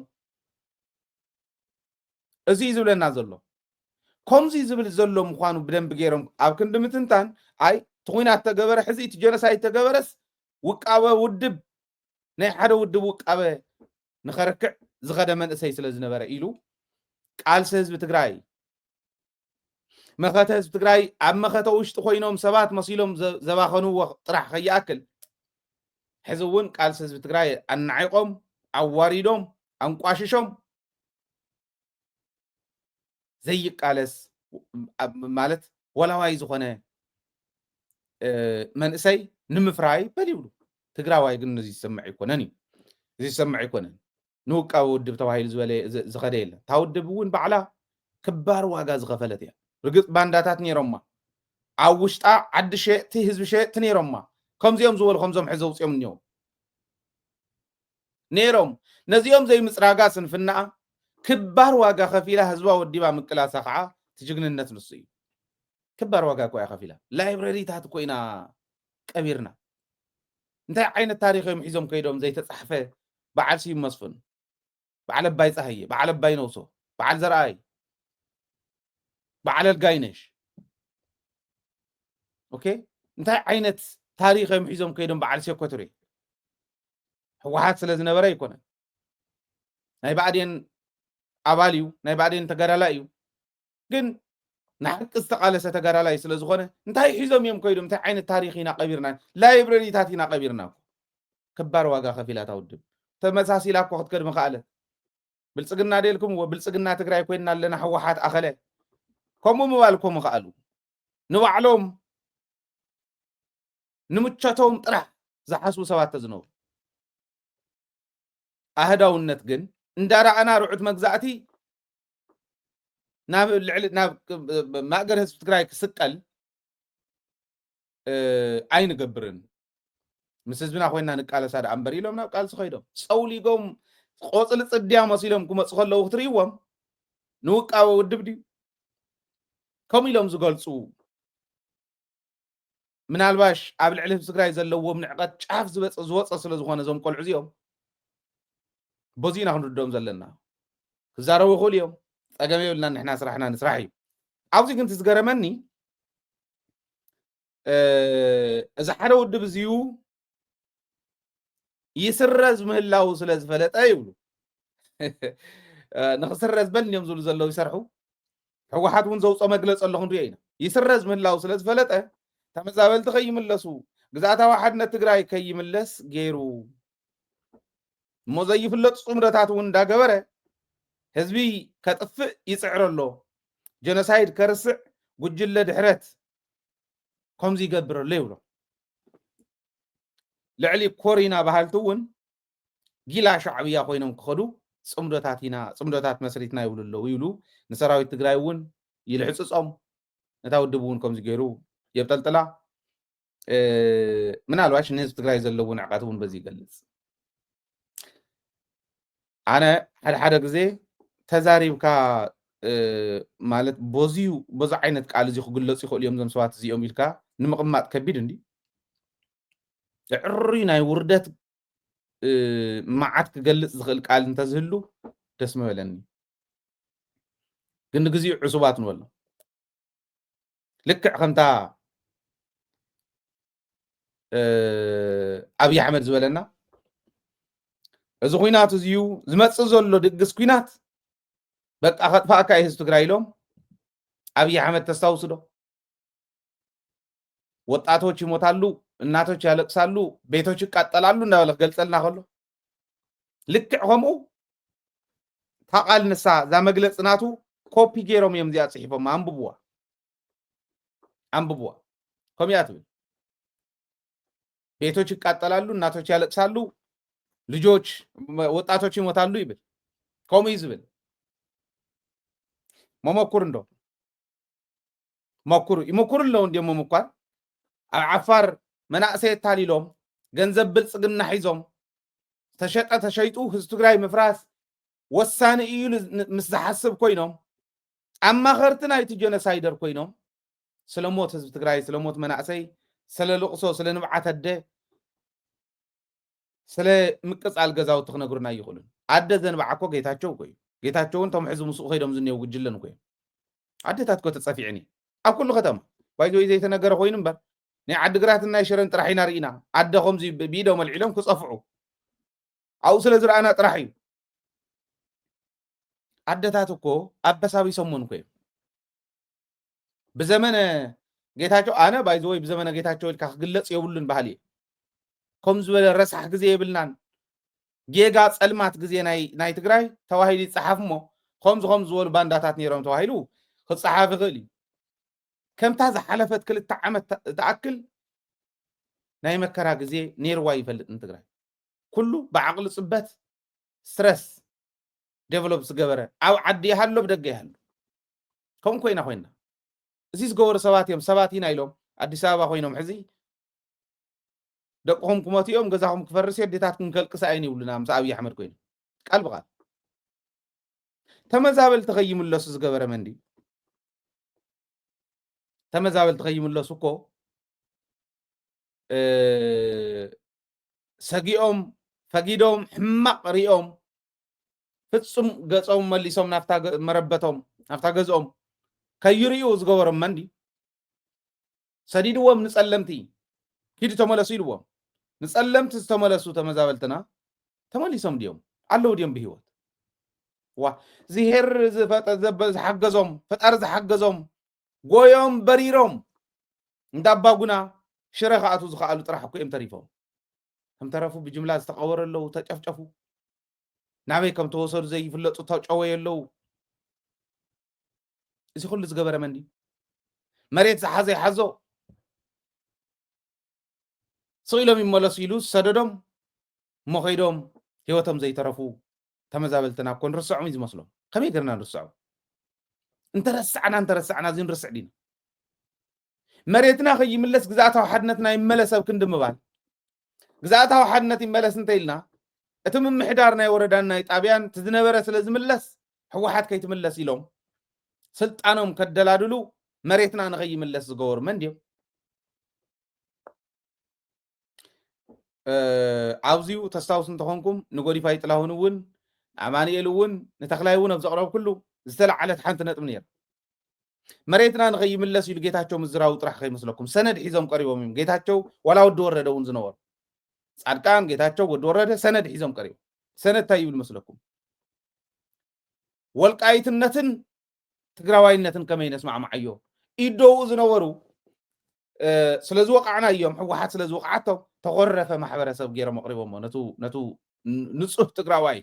እዚ እዩ ዝብለና ዘሎ። ከምዚ ዝብል ዘሎ ምዃኑ ብደንቢ ገይሮም ኣብ ክንዲ ምትንታን ኣይ እቲ ኩናት ተገበረ ሕዚ እቲ ጀኖሳይድ ተገበረስ ውቃበ ውድብ ናይ ሓደ ውድብ ውቃበ ንኸርክዕ ዝኸደ መንእሰይ ስለ ዝነበረ ኢሉ ቃልሲ ህዝቢ ትግራይ መኸተ ህዝቢ ትግራይ ኣብ መኸተ ውሽጢ ኮይኖም ሰባት መሲሎም ዘባኸንዎ ጥራሕ ከይኣክል ሕዚ እውን ቃልሲ ህዝቢ ትግራይ ኣናዒቆም ኣዋሪዶም ኣንቋሽሾም ዘይቃለስ ማለት ወላዋይ ዝኾነ መንእሰይ ንምፍራይ በል ይብሉ። ትግራዋይ ግን እዚ ዝሰምዕ ኣይኮነን እዩ። እዚ ዝሰምዕ ኣይኮነን። ንውቃዊ ውድብ ተባሂሉ ዝበለ ዝኸደ የለን። እታ ውድብ እውን ባዕላ ክባር ዋጋ ዝኸፈለት እያ። ርግፅ ባንዳታት ነይሮማ፣ ኣብ ውሽጣ ዓዲ ሸየጥቲ ህዝቢ ሸየጥቲ ነይሮማ። ከምዚኦም ዝበሉ ከምዞም ሕዚ ኣውፅኦም እኒው ነይሮም። ነዚኦም ዘይምፅራጋ ስንፍናኣ ክባር ዋጋ ከፊላ ህዝባ ወዲባ ምቅላሳ ከዓ ትጅግንነት ንሱ እዩ። ክባር ዋጋ እኮ እያ ከፊላ። ላይብረሪታት እኮ ኢና ቀቢርና። እንታይ ዓይነት ታሪኽ እዮም ሒዞም ከይዶም ዘይተፃሕፈ በዓል ስዩም መስፍን፣ በዓል ኣባይ ፀሃየ፣ በዓል ኣባይ ነውሶ፣ በዓል ዘርኣይ፣ በዓል ኣልጋይነሽ። ኦኬ፣ እንታይ ዓይነት ታሪኽ እዮም ሒዞም ከይዶም በዓል ሴኮትሬ? ህወሓት ስለ ዝነበረ ኣይኮነን። ናይ ብኣዴን ኣባል እዩ፣ ናይ ብኣዴን ተጋዳላይ እዩ። ግን ንሓቂ ዝተቓለሰ ተጋዳላይ ስለ ዝኾነ እንታይ ሒዞም እዮም ከይዶም? እንታይ ዓይነት ታሪኽ ኢና ቀቢርና? ላይብረሪታት ኢና ቀቢርና እኮ። ክባር ዋጋ ከፊላ እታ ውድብ። ተመሳሲላ እኮ ክትከድ ምኽኣለት። ብልፅግና ደልኩም እዎ ብልፅግና ትግራይ ኮይንና ኣለና ህወሓት ኣኸለ። ከምኡ ምባል እኮ ምኽኣሉ። ንባዕሎም ንምቾቶም ጥራሕ ዝሓስቡ ሰባት ተዝነብሩ። ኣህዳውነት ግን እንዳረኣና ርዑት መግዛእቲ ናብ ልዕሊ ናብ ማእገር ህዝቢ ትግራይ ክስቀል ኣይንገብርን። ምስ ህዝብና ኮይና ንቃለሳ ደኣ እምበር ኢሎም ናብ ቃልሲ ከይዶም ፀውሊጎም ቆፅሊ ፅድያ መሲሎም ክመፁ ከለዉ ክትርእይዎም ንውቃበ ውድብ ድዩ ከምኡ ኢሎም ዝገልፁ? ምናልባሽ ኣብ ልዕሊ ህዝቢ ትግራይ ዘለዎም ንዕቀት ጫፍ ዝበፀ ዝወፀ ስለ ዝኾነ እዞም ቆልዑ እዚኦም በዚ ኢና ክንርድኦም ዘለና። ክዛረቡ ይኽእሉ እዮም። ፀገም የብልና፣ ንሕና ስራሕና ንስራሕ እዩ። ኣብዚ ግን እቲ ዝገረመኒ እዚ ሓደ ውድብ እዚዩ ይስረዝ ምህላው ስለ ዝፈለጠ ይብሉ። ንክስረዝ በል እዮም ዝብሉ ዘለዉ ይሰርሑ። ህወሓት እውን ዘውፅኦ መግለፂ ኣለኹ ንሪኦ ኢና። ይስረዝ ምህላው ስለ ዝፈለጠ ተመዛበልቲ ከይምለሱ፣ ግዝኣታዊ ሓድነት ትግራይ ከይምለስ ገይሩ እሞ ዘይፍለጡ ፅምዶታት እውን እንዳገበረ ህዝቢ ከጥፍእ ይፅዕር ኣሎ። ጀኖሳይድ ከርስዕ ጉጅለ ድሕረት ከምዚ ይገብር ኣሎ ይብሎ። ልዕሊ ኮሪና በሃልቲ እውን ጊላ ሻዕብያ ኮይኖም ክኸዱ ፅምዶታት ኢና፣ ፅምዶታት መስሪትና ይብሉ ኣለዉ ይብሉ። ንሰራዊት ትግራይ እውን ይልሕፅፆም። ነታ ውድብ እውን ከምዚ ገይሩ የብጠልጥላ። ምናልባሽ ንህዝቢ ትግራይ ዘለዎ ንዕቀት እውን በዚ ይገልፅ። ኣነ ሓደ ሓደ ግዜ ተዛሪብካ ማለት በዚዩ በዚ ዓይነት ቃል እዚ ክግለፁ ይኽእሉ እዮም እዞም ሰባት እዚኦም ኢልካ ንምቕማጥ ከቢድ እንዲ። ዕሩይ ናይ ውርደት መዓት ክገልፅ ዝኽእል ቃል እንተዝህሉ ደስ ምበለኒ። ግን ንግዚኡ ዕሱባት ንበሎ። ልክዕ ከምታ ኣብይ ኣሕመድ ዝበለና እዚ ኩናት እዚዩ ዝመፅእ ዘሎ ድግስ ኩናት በቃ ከጥፋእካ እዩ ህዝቢ ትግራይ ኢሎም ኣብይ ኣሕመድ ተስታውሱ ዶ? ወጣቶች ይሞታሉ፣ እናቶች ያለቅሳሉ፣ ቤቶች ይቃጠላሉ እንዳበለ ክገልፀልና ከሎ ልክዕ ከምኡ እታ ቃል ንሳ እዛ መግለፂ ናቱ ኮፒ ገይሮም እዮም እዚኣ ፅሒፎም። ኣንብብዋ፣ ኣንብብዋ። ከምኡ እያ ትብል። ቤቶች ይቃጠላሉ፣ እናቶች ያለቅሳሉ፣ ልጆች ወጣቶች ይሞታሉ ይብል። ከምኡ እዩ ዝብል። መመኩር እንዶ መኩሩ ይመኩሩ ኣለዉ እንዲዮም ምኳን ኣብ ዓፋር መናእሰይ ኣታሊሎም ገንዘብ ብልፅግና ሒዞም ተሸጠ ተሸይጡ ህዝቢ ትግራይ ምፍራስ ወሳኒ እዩ ምስ ዝሓስብ ኮይኖም ኣማኸርቲ ናይቲ ጀኖሳይደር ኮይኖም ስለ ሞት ህዝቢ ትግራይ ስለ ሞት መናእሰይ ስለ ልቕሶ ስለ ንብዓት ኣደ ስለ ምቅፃል ገዛውቲ ክነግሩና ይኽእሉን ኣደ ዘንብዓ እኮ ጌታቸው እኮ እዩ ጌታቸውን ቶም ሕዚ ምስኡ ከይዶም ዝኒው ጉጅለን እኮ እዮም ኣደታት እኮ ተፀፊዕን እዩ ኣብ ኩሉ ከተማ ባይዘወይ ዘይተነገረ ኮይኑ እምበር ናይ ዓድግራትን ናይ ሽረን ጥራሕ ኢና ርኢና ኣደ ከምዚ ብኢዶም ኣልዒሎም ክፀፍዑ ኣብኡ ስለ ዝረኣና ጥራሕ እዩ ኣደታት እኮ ኣበሳቢሶሞን እኮ እዮም ብዘመነ ጌታቸው ኣነ ባይዘወይ ብዘመነ ጌታቸው ኢልካ ክግለፅ የብሉን ባህል እዩ ከም ዝበለ ረሳሕ ግዜ የብልናን ጌጋ ፀልማት ግዜ ናይ ትግራይ ተባሂሉ ይፀሓፍ እሞ ከምዚ ከም ዝበሉ ባንዳታት ነይሮም ተባሂሉ ክፀሓፍ ይኽእል እዩ ከምታ ዝሓለፈት ክልተ ዓመት ትኣክል ናይ መከራ ግዜ ነይርዋ ይፈልጥ ንትግራይ ኩሉ ብዓቕሊ ፅበት ስትረስ ዴቨሎፕ ዝገበረ ኣብ ዓዲ ይሃሎ ብደገ ይሃሉ ከም ኮይና ኮይና እዚ ዝገበሩ ሰባት እዮም ሰባት ኢና ኢሎም ኣዲስ ኣበባ ኮይኖም ሕዚ ደቅኹም ክመቱ እዮም ገዛኹም ክፈርስ ኣዴታትኩም ከልቅሳ እየን ይብሉና ምስ ኣብይ ኣሕመድ ኮይኑ ቃል ብቃል ተመዛበልቲ ከይምለሱ ዝገበረ መን ድዩ ተመዛበልቲ ከይምለሱ እኮ ሰጊኦም ፈጊዶም ሕማቕ ሪኦም ፍጹም ገጾም መሊሶም ናፍታ መረበቶም ናፍታ ገዝኦም ከይርእዩ ዝገበሮም መን ድዩ ሰዲድዎም ንጸለምቲ ኪዱ ተመለሱ ኢልዎም ንጸለምቲ ዝተመለሱ ተመዛበልትና ተመሊሶም ድዮም ኣለዉ ድዮም ብህይወት ዋ ዝሄር ዝፈጠ ዝሓገዞም ፈጣሪ ዝሓገዞም ጎዮም በሪሮም እንዳ ኣባጉና ሽረ ክኣትዉ ዝኸኣሉ ጥራሕ እኮ እዮም ተሪፎም ከም ተረፉ ብጅምላ ዝተቐበሩ ኣለዉ ተጨፍጨፉ ናበይ ከም ተወሰዱ ዘይፍለጡ ተጨወዩ ኣለዉ እዚ ኩሉ ዝገበረ መን ድዩ መሬት ዝሓዘ ይሓዞ ስቕ ኢሎም ይመለሱ ኢሉ ዝሰደዶም እሞ ከይዶም ህይወቶም ዘይተረፉ ተመዛበልትና እኮ ንርስዖም እዩ ዝመስሎም ከመይ ገርና ንርስዖም እንተረሳዕና እንተረሳዕና እዚ ንርስዕ ዲና መሬትና ከይምለስ ግዛእታዊ ሓድነትና ይመለስ ኣብ ክንዲ ምባል ግዛእታዊ ሓድነት ይመለስ እንተ ኢልና እቲ ምምሕዳር ናይ ወረዳን ናይ ጣብያን እቲ ዝነበረ ስለ ዝምለስ፣ ህወሓት ከይትምለስ ኢሎም ስልጣኖም ከደላድሉ፣ መሬትና ንኸይምለስ ዝገበሩ መን ድዮም? ኣብዚኡ ተስታውስ እንተኾንኩም፣ ንጎዲፋይ ጥላሁን እውን፣ ንኣማኑኤል እውን፣ ንተኽላይ እውን ኣብ ዘቕረብኩሉ ዝተላዓለት ሓንቲ ነጥቢ ነይራ። መሬትና ንኸይምለስ ኢሉ ጌታቸው ምዝራቡ ጥራሕ ከይመስለኩም፣ ሰነድ ሒዞም ቀሪቦም እዮም። ጌታቸው ዋላ ወዲ ወረደ እውን ዝነበሩ፣ ጻድቃን፣ ጌታቸው፣ ወዲ ወረደ ሰነድ ሒዞም ቀሪቦም። ሰነድ እንታይ ይብል መስለኩም? ወልቃይትነትን ትግራዋይነትን ከመይ ነስማዕማዓዮ? ኢደኡ ዝነበሩ ስለ ዝወቃዕና እዮም፣ ህወሓት ስለ ዝወቃዓቶም ተኾረፈ ማሕበረሰብ ገይሮም ኣቕሪቦሞ። ነቱ ነቱ ንፁህ ትግራዋይ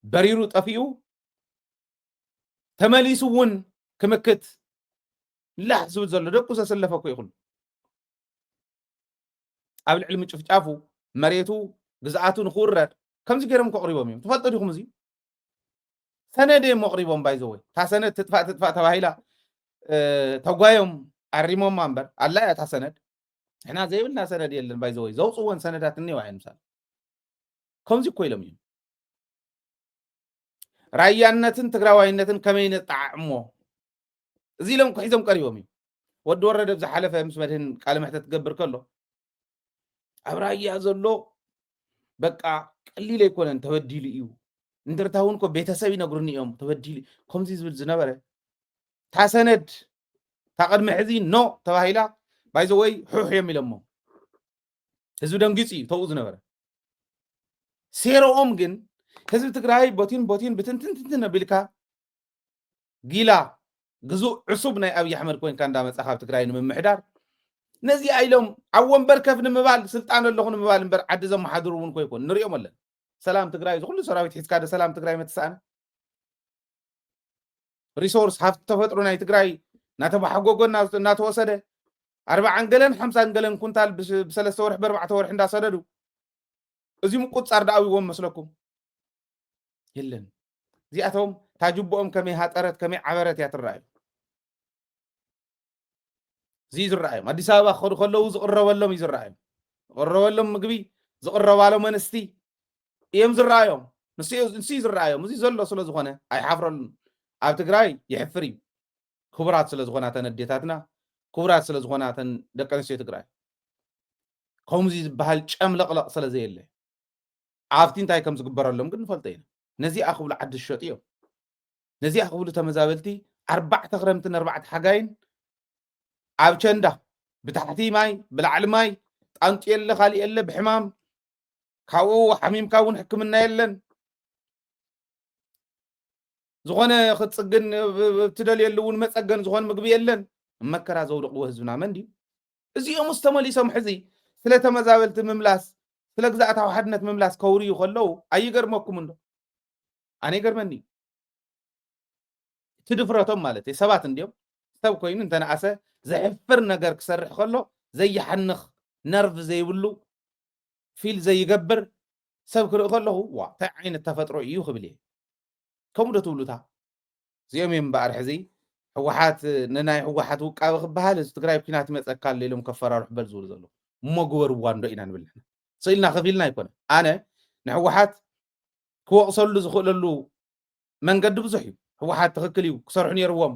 በሪሩ ጠፊኡ፣ ተመሊሱ እውን ክምክት ላሕ ዝብል ዘሎ ደቁ ዘሰለፈ እኮ ይኹን ኣብ ልዕሊ ምጭፍጫፉ፣ መሬቱ፣ ግዝኣቱ ንክውረድ ከምዚ ገይሮም ከቕሪቦም እዮም። ትፈልጡ ዲኹም? እዚ ሰነድ እዮም ኣቕሪቦም። ባይዘወይ እታ ሰነድ ትጥፋእ ትጥፋእ ተባሂላ ተጓዮም ኣሪሞማ እምበር ኣላ እያ እታ ሰነድ። ንሕና ዘይብልና ሰነድ የለን። ባይዘወይ ዘውፅወን ሰነዳት እኒዋ እየን። ምሳሌ ከምዚ እኮ ኢሎም እዮም። ራያነትን ትግራዋይነትን ከመይ ነጣዓዕሞ፣ እዚ ኢሎም ክሒዞም ቀሪቦም እዩ። ወዲ ወረደ ብዝሓለፈ ምስ መድህን ቃለ መሕተት ክገብር ከሎ፣ ኣብ ራያ ዘሎ በቃ ቀሊል ኣይኮነን፣ ተበዲሉ እዩ። እንደርታ እውን እኮ ቤተሰብ ይነግሩኒ እዮም፣ ተበዲሉ ከምዚ ዝብል ዝነበረ። እታ ሰነድ እታ ቅድሚ ሕዚ ኖ ተባሂላ፣ ባይዘወይ ሑሕ እዮም ኢሎሞ። ህዝቢ ደንጊፁ እዩ ተውኡ ዝነበረ። ሴሮኦም ግን ህዝቢ ትግራይ ቦቲን ቦቲን ብትንትንትንትን ኣቢልካ ጊላ ግዙእ ዕሱብ ናይ ኣብይ ኣሕመድ ኮይንካ እንዳመፃ ካብ ትግራይ ንምምሕዳር ነዚ ኢሎም ኣብ ወንበር ከፍ ንምባል፣ ስልጣን ኣለኹ ንምባል እምበር ዓዲ ዘመሓድሩ እውን ኮይኮን ንሪኦም ኣለን። ሰላም ትግራይ ዝኩሉ ሰራዊት ሒዝካ ዶ ሰላም ትግራይ መተሰኣነ? ሪሶርስ ሃፍቲ ተፈጥሮ ናይ ትግራይ እናተባሓጎጎ እና- እናተወሰደ ኣርባዓን ገለን ሓምሳን ገለን ኩንታል ብስ- ብሰለስተ ወርሒ ብኣርባዕተ ወርሒ እንዳሰደዱ እዚ ምቁፃር ዳኣዊዎም መስለኩም? የለን። እዚኣቶም ታጅቦኦም ከመይ ሃጠረት ከመይ ዓበረት እያ ትረኣዩ። እዚ እዩ ዝረኣዮም። ኣዲስ ኣበባ ክኸዱ ከለዉ ዝቕረበሎም እዩ ዝረኣዮም። ዝቕረበሎም ምግቢ፣ ዝቕረባሎም ኣንስቲ እዮም ዝረኣዮም። ንሱ እዩ- ንሱ እዩ ዝረኣዮም። እዚ ዘሎ ስለ ዝኾነ ኣይሓፍረሉን። ኣብ ትግራይ ይሕፍር እዩ። ክቡራት ስለ ዝኾና ተን ኣዴታትና፣ ክቡራት ስለ ዝኾና ተን ደቂ ኣንስትዮ ትግራይ፣ ከምዚ ዝበሃል ጨምለቕለቕ ስለ ዘየለ ኣብቲ እንታይ ከም ዝግበረሎም ግን ንፈልጦ ኢና። ነዚኣ ክብሉ ዓዲ ዝሸጡ እዮም። ነዚኣ ክብሉ ተመዛበልቲ ኣርባዕተ ክረምትን ኣርባዕተ ሓጋይን ኣብ ቸንዳ ብታሕቲ ማይ ብላዕሊ ማይ ጣንጡ የለ ካሊእ የለ ብሕማም ካብኡ ሓሚምካ እውን ሕክምና የለን። ዝኾነ ክትፅግን ብ- ብ- እትደልየሉ እውን መፀገን ዝኾነ ምግቢ የለን። መከራ ዘውደቕዎ ህዝብና መን ድዩ? እዚኦም ምስ ተመሊሶም ሕዚ ስለ ተመዛበልቲ ምምላስ ስለ ግዛእታዊ ሓድነት ምምላስ ከውርዩ ከለዉ ኣይገርመኩም እንዶ? ኣነ ይገርመኒ። እቲ ድፍረቶም ማለት እዩ። ሰባት እንዲዮም ሰብ ኮይኑ እንተነኣሰ ዘሕፍር ነገር ክሰርሕ ከሎ ዘይሓንኽ ነርቭ ዘይብሉ ፊል ዘይገብር ሰብ ክርኢ ከለኹ ዋ እንታይ ዓይነት ተፈጥሮ እዩ ክብል እየ። ከምኡ ዶ ትብሉታ? እዚኦም እዮም እምበኣር ሕዚ ህወሓት ንናይ ህወሓት ውቃበ ክበሃል እዚ ትግራይ ኩናት ይመፀካ ኣሎ ኢሎም ከፈራርሑ በል ዝብሉ ዘለዉ እሞ ግበርዋ እንዶ ኢና ንብል ንሕና ስኢልና ከፊልና ኣይኮነ ኣነ ንህወሓት ክወቕሰሉ ዝኽእለሉ መንገዲ ብዙሕ እዩ። ህወሓት ትኽክል እዩ ክሰርሑ ነይርዎም።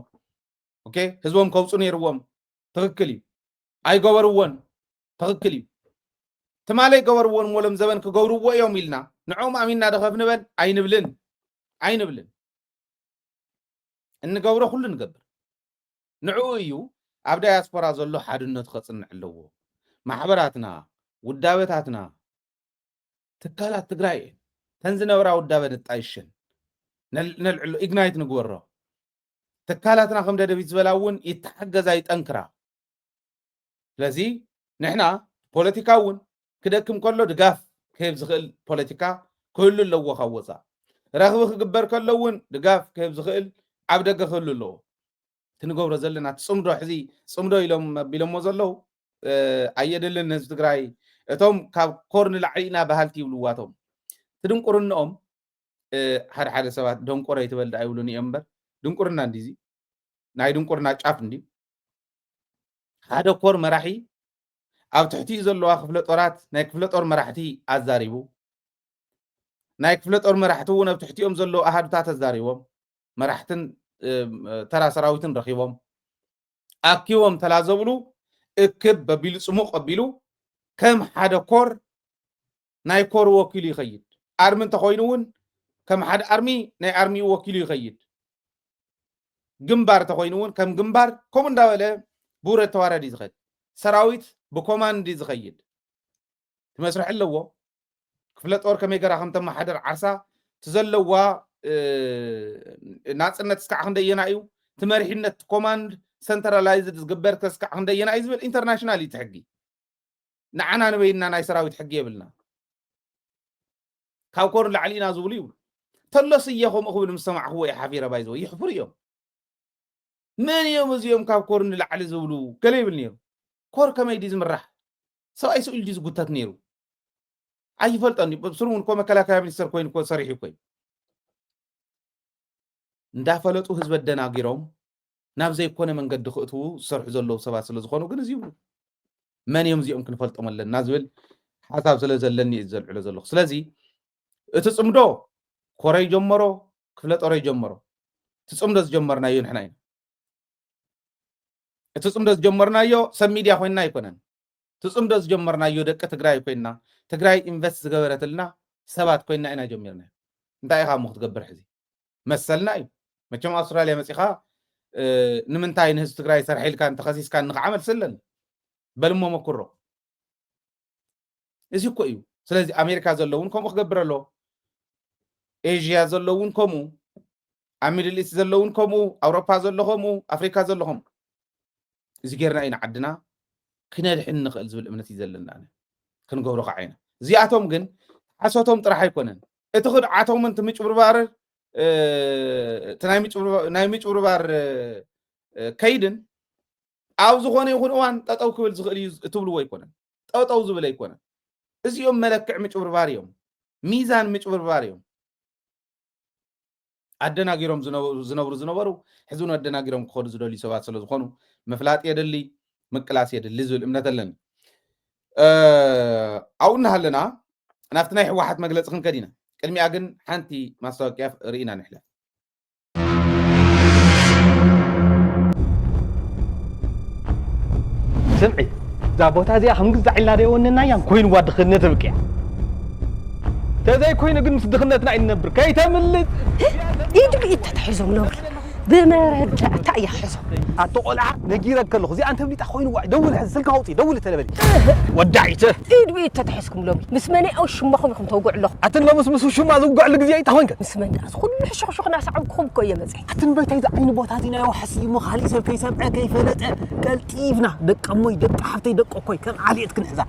ኦኬ ህዝቦም ከውፁ ነይርዎም። ትኽክል እዩ። ኣይገበርዎን። ትኽክል እዩ። ትማለይ ገበርዎን ሞሎም ዘበን ክገብርዎ እዮም ኢልና ንዕኦም ኣሚንና ደኸፍ ንበል ኣይንብልን ኣይንብልን። እንገብሮ ኩሉ ንገብር። ንዕኡ እዩ ኣብ ዳያስፖራ ዘሎ ሓድነቱ ከፅንዕ ኣለዎ። ማሕበራትና፣ ውዳበታትና፣ ትካላት ትግራይ እየን። ተን ዝነብራ ውዳበ ንጣይሸን ነል- ነልዕሎ ኢግናይት ንግበሮ። ትካላትና ከም ደደቢት ዝበላ እውን ይተሓገዛ ይጠንክራ። ስለዚ ንሕና ፖለቲካ እውን ክደክም ከሎ ድጋፍ ክህብ ዝኽእል ፖለቲካ ክህሉ ኣለዎ ካብ ወፃእ ረኽቢ ክግበር ከሎ እውን ድጋፍ ክህብ ዝኽእል ኣብ ደገ ክህሉ ኣለዎ። እቲ ንገብሮ ዘለና እቲ ፅምዶ ሕዚ ፅምዶ ኢሎም ኣቢሎሞ ዘለዉ ኣየድልን ንህዝቢ ትግራይ እቶም ካብ ኮር ንላዕሊ ኢና በሃልቲ ይብልዋቶም እቲ ድንቁርንኦም ሓደ ሓደ ሰባት ደንቆሮ ይትበል ዳ ይብሉን እዮም እምበር ድንቁርና እንዲዚ ናይ ድንቁርና ጫፍ እንዲ ሓደ ኮር መራሒ ኣብ ትሕቲኡ ዘለዋ ክፍለ ጦራት ናይ ክፍለ ጦር መራሕቲ ኣዛሪቡ ናይ ክፍለ ጦር መራሕቲ እውን ኣብ ትሕቲኦም ዘለዉ ኣሃዱታት ኣዛሪቦም፣ መራሕትን ተራ ሰራዊትን ረኺቦም ኣኪቦም ተላዘብሉ። እክብ በቢሉ ጽሙቕ ኣቢሉ ከም ሓደ ኮር ናይ ኮር ወኪሉ ይኸይድ። ኣርሚ እንተኾይኑ እውን ከም ሓደ ኣርሚ ናይ ኣርሚኡ ወኪሉ ይኸይድ። ግንባር እንተኾይኑ እውን ከም ግንባር ከምኡ እንዳበለ ብውረድ ተዋረድ እዩ ዝኸድ። ሰራዊት ብኮማንድ እዩ ዝኸይድ። እቲ መስርሒ ኣለዎ። ክፍለ ጦር ከመይ ገራ ከም ተመሓደር ዓርሳ፣ እቲ ዘለዋ ናፅነት እስካዕ ክንደየና እዩ፣ እቲ መሪሕነት ኮማንድ ሰንትራላይዝድ ዝግበር እስካዕ ክንደየና እዩ ዝብል ኢንተርናሽናል እዩ እቲ ሕጊ። ንዓና ንበይንና ናይ ሰራዊት ሕጊ የብልና። ካብ ኮር ላዕሊ ኢና ዝብሉ ይብሉ። ተሎስ እየ ከምኡ ክብል ምስ ሰማዕክዎ እየ ሓፊረ። ባይዘወ ይሕፍሩ እዮም። መን እዮም እዚኦም ካብ ኮር ንላዕሊ ዝብሉ? ገለ ይብል ነይሩ። ኮር ከመይ ድዩ ዝምራሕ? ሰብኣይ ስኡል ድዩ ዝጉተት ነይሩ? ኣይፈልጦን ድዩ? ብስሩ እውን እኮ መከላከያ ሚኒስተር ኮይኑ እኮ ሰሪሑ እኮ እዩ። እንዳፈለጡ ህዝቢ ኣደናጊሮም ናብ ዘይኮነ መንገዲ ክእትዉ ዝሰርሑ ዘለዉ ሰባት ስለ ዝኾኑ ግን እዚ ይብሉ። መን እዮም እዚኦም ክንፈልጦም ኣለና ዝብል ሓሳብ ስለ ዘለኒ እዩ ዘልዕሎ ዘለኹ። ስለዚ እቲ ጽምዶ ኮረይ ጀመሮ፣ ክፍለ ጦረይ ጀመሮ። እቲ ጽምዶ ዝጀመርናዮ ንሕና ኢና። እቲ ጽምዶ ዝጀመርናዮ ሰብ ሚድያ ኮይንና ኣይኮነን። እቲ ጽምዶ ዝጀመርናዮ ደቂ ትግራይ ኮይንና፣ ትግራይ ኢንቨስት ዝገበረትልና ሰባት ኮይንና ኢና ጀሚርና። እንታይ ኢኻ እሞ ክትገብር ሕዚ? መሰልና እዩ። መቸም ኣውስትራልያ መጺኻ፣ እ፣ ንምንታይ ንህዝቢ ትግራይ ሰርሐ ኢልካ እንተኸሲስካ ንኸዓ መልሲ ኣለኒ። በልሞ መኩሮ። እዚ እኮ እዩ። ስለዚ ኣሜሪካ ዘሎ እውን ከምኡ ክገብር ኣለዎ። ኤዥያ ዘሎ እውን ከምኡ፣ ኣብ ሚድል ኢስት ዘሎ እውን ከምኡ፣ ኣውሮፓ ዘሎ ከምኡ፣ ኣፍሪካ ዘሎ ከምኡ። እዚ ጌርና ኢና ዓድና ክነድሕን ንኽእል ዝብል እምነት እዩ ዘለና። ኣነ ክንገብሮ ከዓ ኢና። እዚኣቶም ግን ሓሶቶም ጥራሕ ኣይኮነን፣ እቲ ክድዓቶምን እቲ ምጭብርባር፣ እ፣ እቲ ናይ ምጭብርባ-፣ ናይ ምጭብርባር፣ እ፣ ከይድን ኣብ ዝኾነ ይኹን እዋን ጠጠው ክብል ዝኽእል እዩ እትብልዎ ኣይኮነን። ጠጠው ዝብል ኣይኮነን። እዚኦም መለክዕ ምጭብርባር እዮም፣ ሚዛን ምጭብርባር እዮም። ኣደናጊሮም ዝነበሩ ዝነበሩ ዝነበሩ ሕዚ እውን ኣደናጊሮም ክኸዱ ዝደልዩ ሰባት ስለ ዝኾኑ ምፍላጥ የድሊ፣ ምቅላስ የድሊ ዝብል እምነት ኣለኒ። እ፣ ኣብኡ እናሃለና ናብቲ ናይ ህወሓት መግለፂ ክንከድ ኢና። ቅድሚኣ ግን ሓንቲ ማስታወቂያ ርኢና ንሕለፍ። ስምዒ፣ እዛ ቦታ እዚኣ ከም ግዛዕ ኢልና ደይወነናያን ኮይንዋ ድኽነት ብቅያ። ተዘይኮይኑ ግን ምስ ድኽነትና ኣይንነብር። ከይተምልጥ ኢድ ብኢድ ተታሒዞም ነብሩ ብመረዳእታ እያ ሒዞም። ኣቶ ቆልዓ ነጊረክ ኣለኹ። እዚኣ እንተምሊጣ ኮይንዋ እዩ። ደውል ሕዚ ስልካ ኣውፅኢ፣ ደውል ተለበሊ። ወዳዒት። ኢድ ብኢድ ተታሒዝኩም ሎሚ ምስ መን ያው ሽማኹም ኢኹም ተውግዑ ኣለኹም። ኣትን ሎምስ ምስ ውሽማ ዝውግዐሉ ግዜ ኣይታ ኮይንከ። ምስ መን ደኣ እዚ ኩሉ ሕሹኽሹኽ እናሰዓብኩኹም እኮ እየ መፂአ። ኣትን በይታይ ዝዓይኒ ቦታት እዩ ናይ ዋሕስ እዩ እሞ ካሊእ ሰብ ከይሰምዐ ከይፈለጠ ቀልጢፍና ደቂ ኣሞይ ደቂ ሓፍተይ ደቂ እኮይ ከም ዓልየት ክንሕዛ።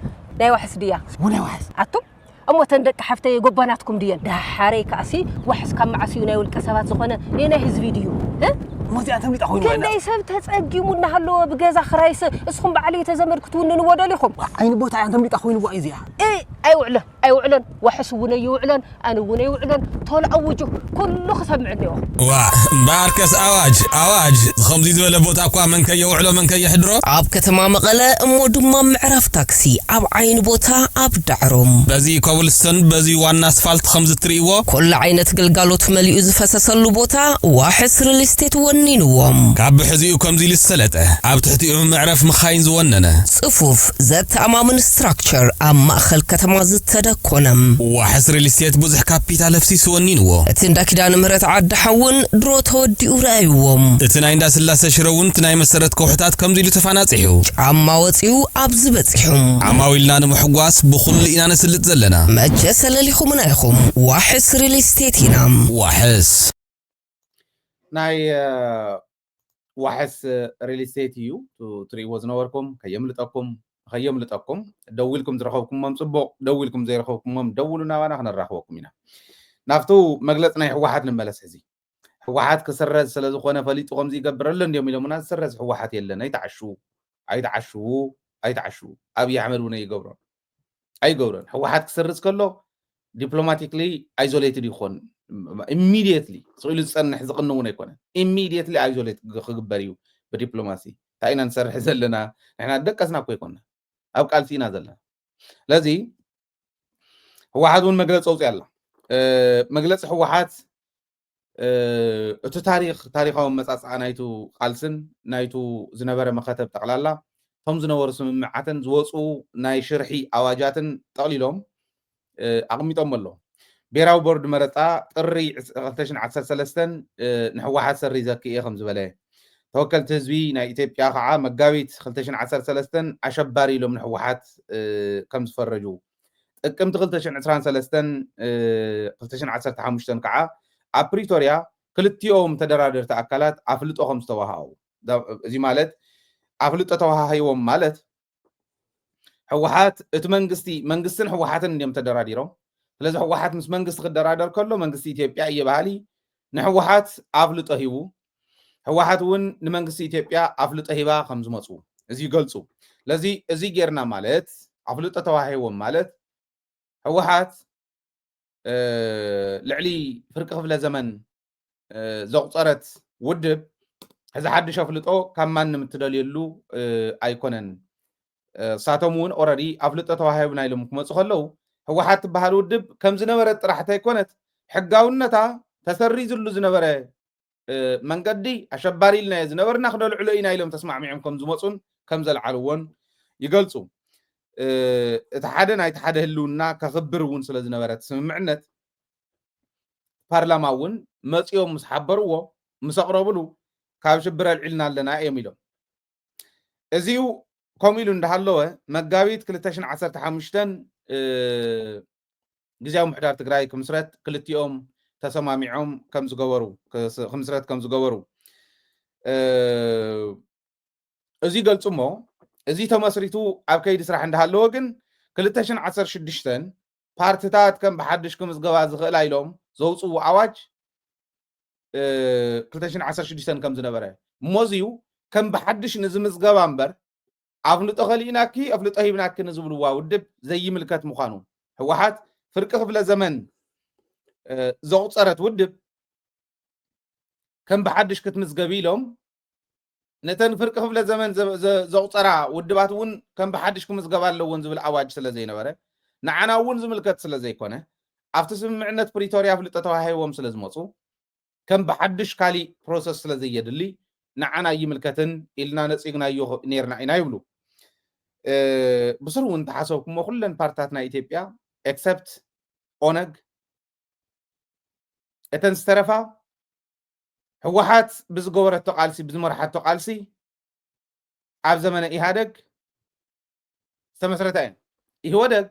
ናይ ዋሕስ ድያ? እሞ ናይ ዋሕስ። ኣቱም እሞ እተን ደቂ ሓፍተይ ጎባናትኩም ድየን? ዳሓረይ ከኣሲ ዋሕስ ካብ መዓስ እዩ ናይ ውልቀ ሰባት ዝኾነ? ናይ ናይ ህዝቢ ድዩ? እ? እሞ እዚኣ ተምሊጣ ኮይንዋ ኢላ። ክንደይ ሰብ ተጸጊሙ እናሃለወ ብገዛ ክራይስ እስኹም በዓል እየ ተዘመድ ክትውንንዎ ደሊኹም? ዓይኒ ቦታ እያ ተምሊጣ ኮይንዋ እዩ እዚኣ። እ፣ ኣይውዕሎን ኣይውዕሎን። ዋሕስ እውን ኣይውዕሎን፣ ኣነ እውን ኣይውዕሎን። ቶሎ ኣውጁ፣ ኩሉ ክሰምዕ እኒኦ። ዋእ እምበኣርከስ ኣዋጅ ኣዋጅ፣ ከምዙይ ዝበለ ቦታ እኳ መን ከየውዕሎ መን ከየሕድሮ። ኣብ ከተማ መቐለ እሞ ድማ ምዕራፍ ታክሲ ኣብ ዓይኒ ቦታ ኣብ ዳዕሮም። በዚ ኮብልስቶን በዚ ዋና ኣስፋልት ከምዚ እትርእይዎ። ኩሉ ዓይነት ግልጋሎት መሊኡ ዝፈሰሰሉ ቦታ ዋሕስ ሪል ስቴት ወኒንዎም። ካብ ብሕዚኡ ከምዚ ኢሉ ዝሰለጠ፣ ኣብ ትሕቲኡ መዕረፍ መኻይን ዝወነነ። ጽፉፍ፣ ዘተኣማምን ስትራክቸር ኣብ ማእኸል ከተማ ዝተደኮነ። ዋሕስ ሪል ስቴት ብዙሕ ካፒታል ኣፍሲሱ ወኒንዎ። እቲ እንዳ ኪዳነ ምህረት ዓዲ ሓውን ድሮ ተወዲኡ ረኣይዎም። እቲ ናይ እንዳ ስላሰ ሽረ እውን እቲ ናይ መሰረት ከውሕታት ከምዚ ኢሉ ተፋናጺሑ። ጫማ ወጺኡ ኣብዚ በጺሑ። ዓማዊልና ንምሕጓስ ብኹሉ ኢና ነስልጥ ዘለና። መቸ ሰለሊኹምና ኢኹም። ዋሕስ ሪል ስቴት ኢና። ዋሕስ። ናይ ዋሕስ ሪል ስቴት እዩ ትርእይዎ ዝነበርኩም። ከየምልጠኩም ከየምልጠኩም። ደዊልኩም ዝረኸብኩሞም ጽቡቕ፣ ደዊልኩም ዘይረኸብኩሞም ደውሉ፣ ናባና ክነራኽበኩም ኢና። ናብቱ መግለፂ ናይ ህወሓት ንመለስ። ሕዚ ህወሓት ክስረዝ ስለ ዝኾነ ፈሊጡ ከምዚ ይገብር ኣሎ እንዲዮም ኢሎምና። ዝስረዝ ህወሓት የለን። ኣይተዓሽዉ፣ ኣይተዓሽዉ፣ ኣይተዓሽዉ። ኣብይ ኣሕመድ እውን ኣይገብሮን፣ ኣይገብሮን። ህወሓት ክስርዝ ከሎ ዲፕሎማቲክሊ ኣይዞሌትድ ይኾን። ኢሚድየትሊ ስቕ ኢሉ ዝፀንሕ ዝቕንውን ኣይኮነን። ኢሚድየትሊ ኣይዞሌት ክግበር እዩ ብዲፕሎማሲ። እንታይ ኢና ንሰርሕ ዘለና? ንሕና ደቀስና እኮ ኣይኮንና፣ ኣብ ቃልሲ ኢና ዘለና። ስለዚ ህወሓት እውን መግለፂ ኣውፅያ ኣላ። መግለፂ ህወሓት እቲ ታሪክ ታሪካዊ መፃፅኣ ናይቱ ቃልስን ናይቱ ዝነበረ መኸተ ብጠቕላላ እቶም ዝነበሩ ስምምዓትን ዝወፁ ናይ ሽርሒ ኣዋጃትን ጠቕሊሎም ኣቕሚጦም ኣሎ። ብሔራዊ ቦርድ መረፃ ጥሪ ክልተ ሽሕን ዓሰርተ ሰለስተን ንህወሓት ሰሪዘኪ እየ ከም ዝበለ፣ ተወከልቲ ህዝቢ ናይ ኢትዮጵያ ከዓ መጋቢት ክልተ ሽሕን ዓሰርተ ሰለስተን ኣሸባሪ ኢሎም ንህወሓት ከም ዝፈረጁ፣ ጥቅምቲ ክልተ ሽሕን ዕስራን ሰለስተን ክልተ ሽሕን ዓሰርተ ሓሙሽተን ከዓ ኣብ ፕሪቶርያ ክልቲኦም ተደራደርቲ ኣካላት ኣፍልጦ ከም ዝተዋሃቡ፣ እዚ ማለት ኣፍልጦ ተዋሃሂቦም ማለት ህወሓት እቲ መንግስቲ መንግስትን ህወሓትን እንዲዮም ተደራዲሮም። ስለዚ ህወሓት ምስ መንግስቲ ክደራደር ከሎ መንግስቲ ኢትዮጵያ እየ በሃሊ ንህወሓት ኣፍልጦ ሂቡ፣ ህወሓት እውን ንመንግስቲ ኢትዮጵያ ኣፍልጦ ሂባ ከም ዝመፁ እዚ ይገልፁ። ስለዚ እዚ ጌርና ማለት ኣፍልጦ ተዋሂቦም ማለት ህወሓት ልዕሊ ፍርቂ ክፍለ ዘመን ዘቑፀረት ውድብ ሕዚ ሓድሽ ኣፍልጦ ካብ ማንም እትደልየሉ ኣይኮነን። እሳቶም እውን ኦረዲ ኣፍልጦ ተዋሂቡና ኢሎም ክመፁ ከለዉ ህወሓት ትበሃል ውድብ ከም ዝነበረት ጥራሕ እንተይኮነት ሕጋውነታ ተሰሪዝሉ ዝነበረ መንገዲ ኣሸባሪ ኢልናዮ ዝነበርና ክነልዕሎ ኢና ኢሎም ተስማዕሚዖም ከም ዝመፁን ከም ዘልዓልዎን ይገልፁ። እቲ ሓደ ናይቲ ሓደ ህልውና ከኽብር እውን ስለ ዝነበረ እቲ ስምምዕነት ፓርላማ እውን መፂኦም ምስ ሓበርዎ ምስ ኣቕረብሉ ካብ ሽብር ኣልዒልና ኣለና እዮም ኢሎም። እዚው ከምኡ ኢሉ እንዳሃለወ መጋቢት ክልተ ሽሕን ዓሰርተ ሓሙሽተን ግዝያዊ ምሕዳር ትግራይ ክምስረት ክልቲኦም ተሰማሚዖም ከም ዝገበሩ ክምስረት ከም ዝገበሩ እዚ ይገልፁ እሞ እዚ ተመስሪቱ ኣብ ከይዲ ስራሕ እንዳሃለወ ግን ክልተ ሽሕን ዓሰርተ ሽዱሽተን ፓርትታት ከም ብሓድሽ ክምዝገባ ዝኽእላ ኢሎም ዘውፅዎ ኣዋጅ ክልተ ሽሕን ዓሰርተ ሽዱሽተን ከም ዝነበረ እሞ እዚዩ ከም ብሓድሽ ንዝምዝገባ እምበር ኣፍልጦ ከሊእናኪ ኣፍልጦ ሂብናኪ ንዝብልዋ ውድብ ዘይምልከት ምዃኑ ህወሓት ፍርቂ ክፍለ ዘመን ዘቑፀረት ውድብ ከም ብሓድሽ ክትምዝገብ ኢሎም ነተን ፍርቂ ክፍለ ዘመን ዘቑፀራ ውድባት እውን ከም ብሓድሽ ክምዝገባ ኣለዎን ዝብል ኣዋጅ ስለ ዘይነበረ ንዓና እውን ዝምልከት ስለ ዘይኮነ ኣብቲ ስምምዕነት ፕሪቶርያ ኣፍልጦ ተዋሂቦም ስለ ዝመፁ ከም ብሓድሽ ካሊእ ፕሮሰስ ስለ ዘየድሊ ንዓና ኣይምልከትን ኢልና ነፂግናዮ ነርና ኢና ይብሉ። ብስሩ እውን ተሓሰብኩሞ ኩለን ፓርትታት ናይ ኢትዮጵያ ኤክሰፕት ኦነግ እተን ዝተረፋ ህወሓት ብዝገበረቶ ቃልሲ ብዝመርሓቶ ቃልሲ ኣብ ዘመነ ኢህኣደግ ዝተመስረታ እየን። ኢህወደግ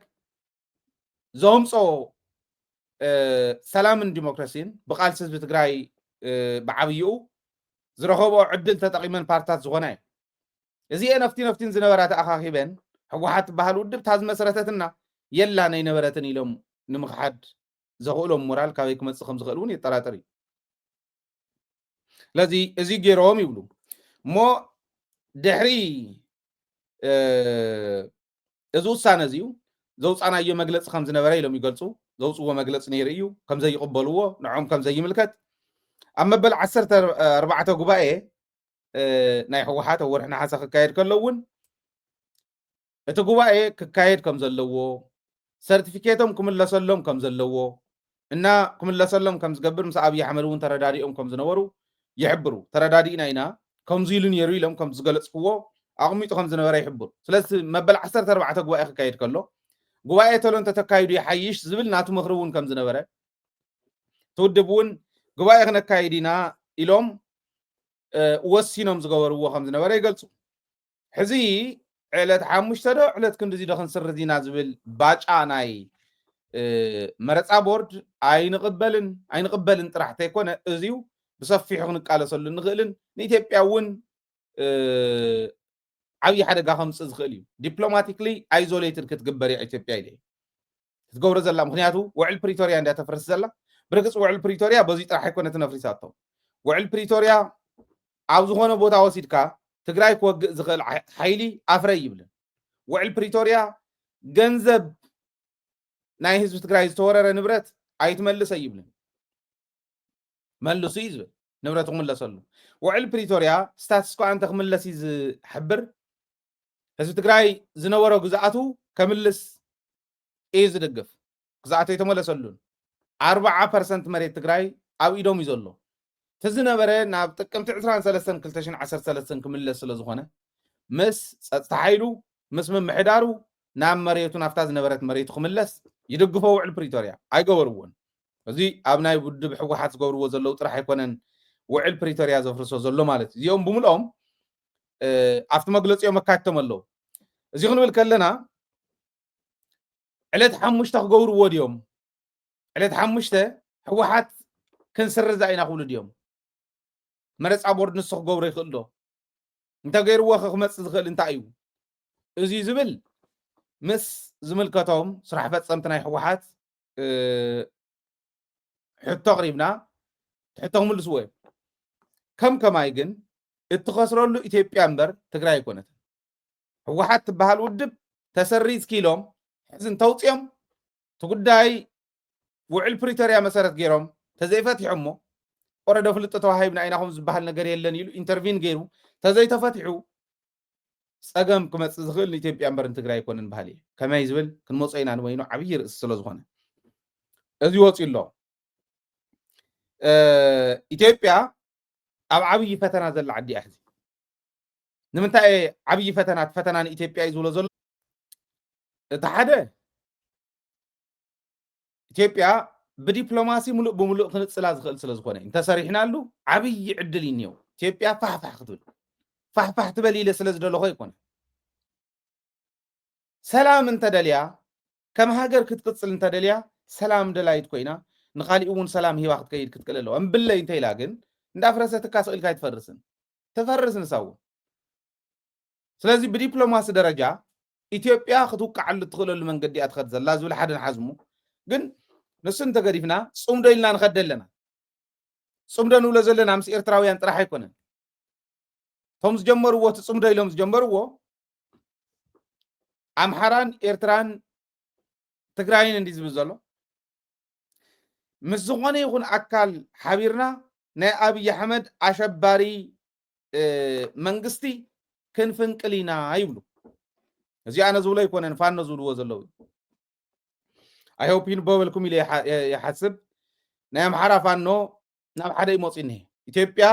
ዘምፆ ሰላምን ዲሞክራሲን ብቃልሲ ህዝቢ ትግራይ ብዓብይኡ ዝረኸብኦ ዕድል ተጠቂመን ፓርትታት ዝኾና እየን። እዚኤን ኣብቲ ነፍቲን ዝነበራ ተኣኻኺበን ህወሓት ትበሃል ውድብ እታ ዝመስረተትና የላ ነይነበረትን ኢሎም ንምኽሓድ ዘኽእሎም ሞራል ካበይ ክመፅእ ከም ዝኽእል እውን የጠራጥር እዩ። ስለዚ እዚ ገይሮም ይብሉ እሞ ድሕሪ እዚ ውሳነ እዚ እዩ ዘውፃናዮ መግለፂ ከም ዝነበረ ኢሎም ይገልፁ። ዘውፅዎ መግለፂ ነይሩ እዩ ከም ዘይቕበልዎ ንዖም ከም ዘይምልከት ኣብ መበል ዓሰርተ ኣርባዕተ ጉባኤ ናይ ህወሓት ኣብ ወርሒ ነሓሰ ክካየድ ከሎ እውን እቲ ጉባኤ ክካየድ ከም ዘለዎ ሰርቲፊኬቶም ክምለሰሎም ከም ዘለዎ እና ክምለሰሎም ከም ዝገብር ምስ ኣብይ ኣሕመድ እውን ተረዳዲኦም ከም ዝነበሩ ይሕብሩ። ተረዳዲእና ኢና ከምዚ ኢሉ ነይሩ ኢሎም ከም ዝገለፅክዎ ኣቕሚጡ ከም ዝነበረ ይሕብሩ። ስለዚ መበል ዓሰርተ ኣርባዕተ ጉባኤ ክካየድ ከሎ ጉባኤ ተሎ እንተተካይዱ ይሓይሽ ዝብል ናቱ ምኽሪ እውን ከም ዝነበረ ትውድብ እውን ጉባኤ ክነካይድ ኢና ኢሎም ወሲኖም ዝገበርዎ ከም ዝነበረ ይገልፁ። ሕዚ ዕለት ሓሙሽተ ዶ ዕለት ክንድዚ ዶ ክንስርዝ ኢና ዝብል ባጫ ናይ መረፃ ቦርድ ኣይንቕበልን ኣይንቕበልን ጥራሕ ተይኮነ እዚዩ ብሰፊሑ ክንቃለሰሉ ንኽእልን ንኢትዮጵያ እውን ዓብዪ ሓደጋ ከምፅእ ዝኽእል እዩ። ዲፕሎማቲክሊ ኣይዞሌትድ ክትግበር እያ ኢትዮጵያ ኢለ ክትገብሮ ዘላ ምክንያቱ ውዕል ፕሪቶርያ እንዳ ተፍርስ ዘላ። ብርግፅ ውዕል ፕሪቶርያ በዚ ጥራሕ ኣይኮነትን ኣፍሪሳቶ። ውዕል ፕሪቶርያ ኣብ ዝኾነ ቦታ ወሲድካ ትግራይ ክወግእ ዝኽእል ሓይሊ ኣፍረ ይብልን። ውዕል ፕሪቶርያ ገንዘብ ናይ ህዝቢ ትግራይ ዝተወረረ ንብረት ኣይትመልሰ ይብልን። መልሱ እዩ ዝብል ንብረቱ ክምለሰሉ። ውዕል ፕሪቶርያ ስታትስኮ ኣንተ ክምለስ እዩ ዝሕብር። ህዝቢ ትግራይ ዝነበሮ ግዝኣቱ ከምልስ እዩ ዝድግፍ። ግዝኣቱ ኣይተመለሰሉን። ኣርብዓ ፐርሰንት መሬት ትግራይ ኣብ ኢዶም እዩ ዘሎ። እቲ ዝነበረ ናብ ጥቅምቲ ዕስራን ሰለስተን ክልተ ሽሕን ዓሰርተ ሰለስተን ክምለስ ስለ ዝኾነ፣ ምስ ጸጥታ ሓይሉ፣ ምስ ምምሕዳሩ ናብ መሬቱ፣ ናብታ ዝነበረት መሬቱ ክምለስ ይድግፎ ውዕል ፕሪቶርያ። ኣይገበርዎን። እዚ ኣብ ናይ ውድብ ህወሓት ዝገብርዎ ዘለዉ ጥራሕ ኣይኮነን ውዕል ፕሪቶርያ ዘፍርሶ ዘሎ ማለት እዩ። እዚኦም ብምልኦም፣ እ፣ ኣብቲ መግለጺኦም ኣካቲቶም ኣለዉ። እዚ ክንብል ከለና፣ ዕለት ሓሙሽተ ክገብርዎ ድዮም? ዕለት ሓሙሽተ ህወሓት ክንስርዛ ኢና ክብሉ ድዮም? መረጻ ቦርድ ንሱ ክገብሮ ይኽእል ዶ? እንተገይርዎ ኸ ክመጽእ ዝኽእል እንታይ እዩ? እዚ ዝብል ምስ ዝምልከቶም ስራሕ ፈጸምቲ ናይ ህወሓት፣ እ፣ ሕቶ ኣቕሪብና፣ እቲ ሕቶ ክምልስዎ እዮም። ከም ከማይ ግን እትኸስረሉ ኢትዮጵያ እምበር ትግራይ ኣይኮነትን። ህወሓት ትበሃል ውድብ ተሰሪዝኪ ኢሎም ሕዚ እንተውፅኦም፣ እቲ ጉዳይ ውዕል ፕሪቶርያ መሰረት ገይሮም ተዘይፈቲሖሞ፣ ወረዶ ፍልጦ ተዋሂብና ኢና፣ ከምኡ ዝበሃል ነገር የለን ኢሉ ኢንተርቪን ገይሩ ተዘይተፈቲሑ፣ ጸገም ክመጽእ ዝኽእል ንኢትዮጵያ እምበር ንትግራይ ኣይኮነን በሃሊ እየ። ከመይ ዝብል ክንመጾ ኢና፣ ንበይኑ ዓብዪ ርእሲ ስለ ዝኾነ። እዚ ወጺኡ ኣሎ። እ፣ ኢትዮጵያ ኣብ ዓብዪ ፈተና ዘላ ዓዲ እያ ሕዚ። ንምንታይ እየ ዓብዪ ፈተና፣ እቲ ፈተና ንኢትዮጵያ እዩ ዝብሎ ዘሎ? እቲ ሓደ፣ ኢትዮጵያ ብዲፕሎማሲ ሙሉእ ብሙሉእ ክንጽላ ዝኽእል ስለ ዝኾነ እዩ። እንተሰሪሕናሉ ዓብዪ ዕድል እዩ እኒኦ። ኢትዮጵያ ፋሕፋሕ ክትብል፣ ፋሕፋሕ ትበል ኢለ ስለ ዝደለኹ ኣይኮነ። ሰላም እንተደልያ፣ ከም ሃገር ክትቅጽል እንተደልያ፣ ሰላም ደላይት ኮይና፣ ንኻሊእ እውን ሰላም ሂባ ክትከይድ ክትክእል ኣለዋ። እምብለይ እንተ ኢላ ግን፣ እንዳፍረሰትካ ስቕ ኢልካ ኣይትፈርስን። ትፈርስ ንሳ እውን። ስለዚ ብዲፕሎማሲ ደረጃ ኢትዮጵያ ክትውቃዓሉ እትኽእለሉ መንገዲ እያ ትኸድ ዘላ ዝብል ሓደ ንሓዝሙ። ግን ንሱ እንተገዲፍና፣ ጽምዶ ኢልና ንኸድ ኣለና። ጽምዶ ንብሎ ዘለና ምስ ኤርትራውያን ጥራሕ ኣይኮነን። እቶም ዝጀመርዎ፣ እቲ ጽምዶ ኢሎም ዝጀመርዎ፣ ኣምሓራን ኤርትራን ትግራይን እንዲ ዝብል ዘሎ። ምስ ዝኾነ ይኹን ኣካል ሓቢርና ናይ ኣብይ ኣሕመድ ኣሸባሪ፣ እ፣ መንግስቲ ክንፍንቅል ኢና ይብሉ። እዚ ኣነ ዝብሎ ኣይኮነን፣ ፋኖ ዝብልዎ ዘለዉ። I hope ይንበበልኩም ኢለ ይሓ-፣ ይሓስብ። ናይ ኣምሓራ ፋኖ ናብ ሓደ ይመፁ እኒሄ። ኢትዮጵያ፣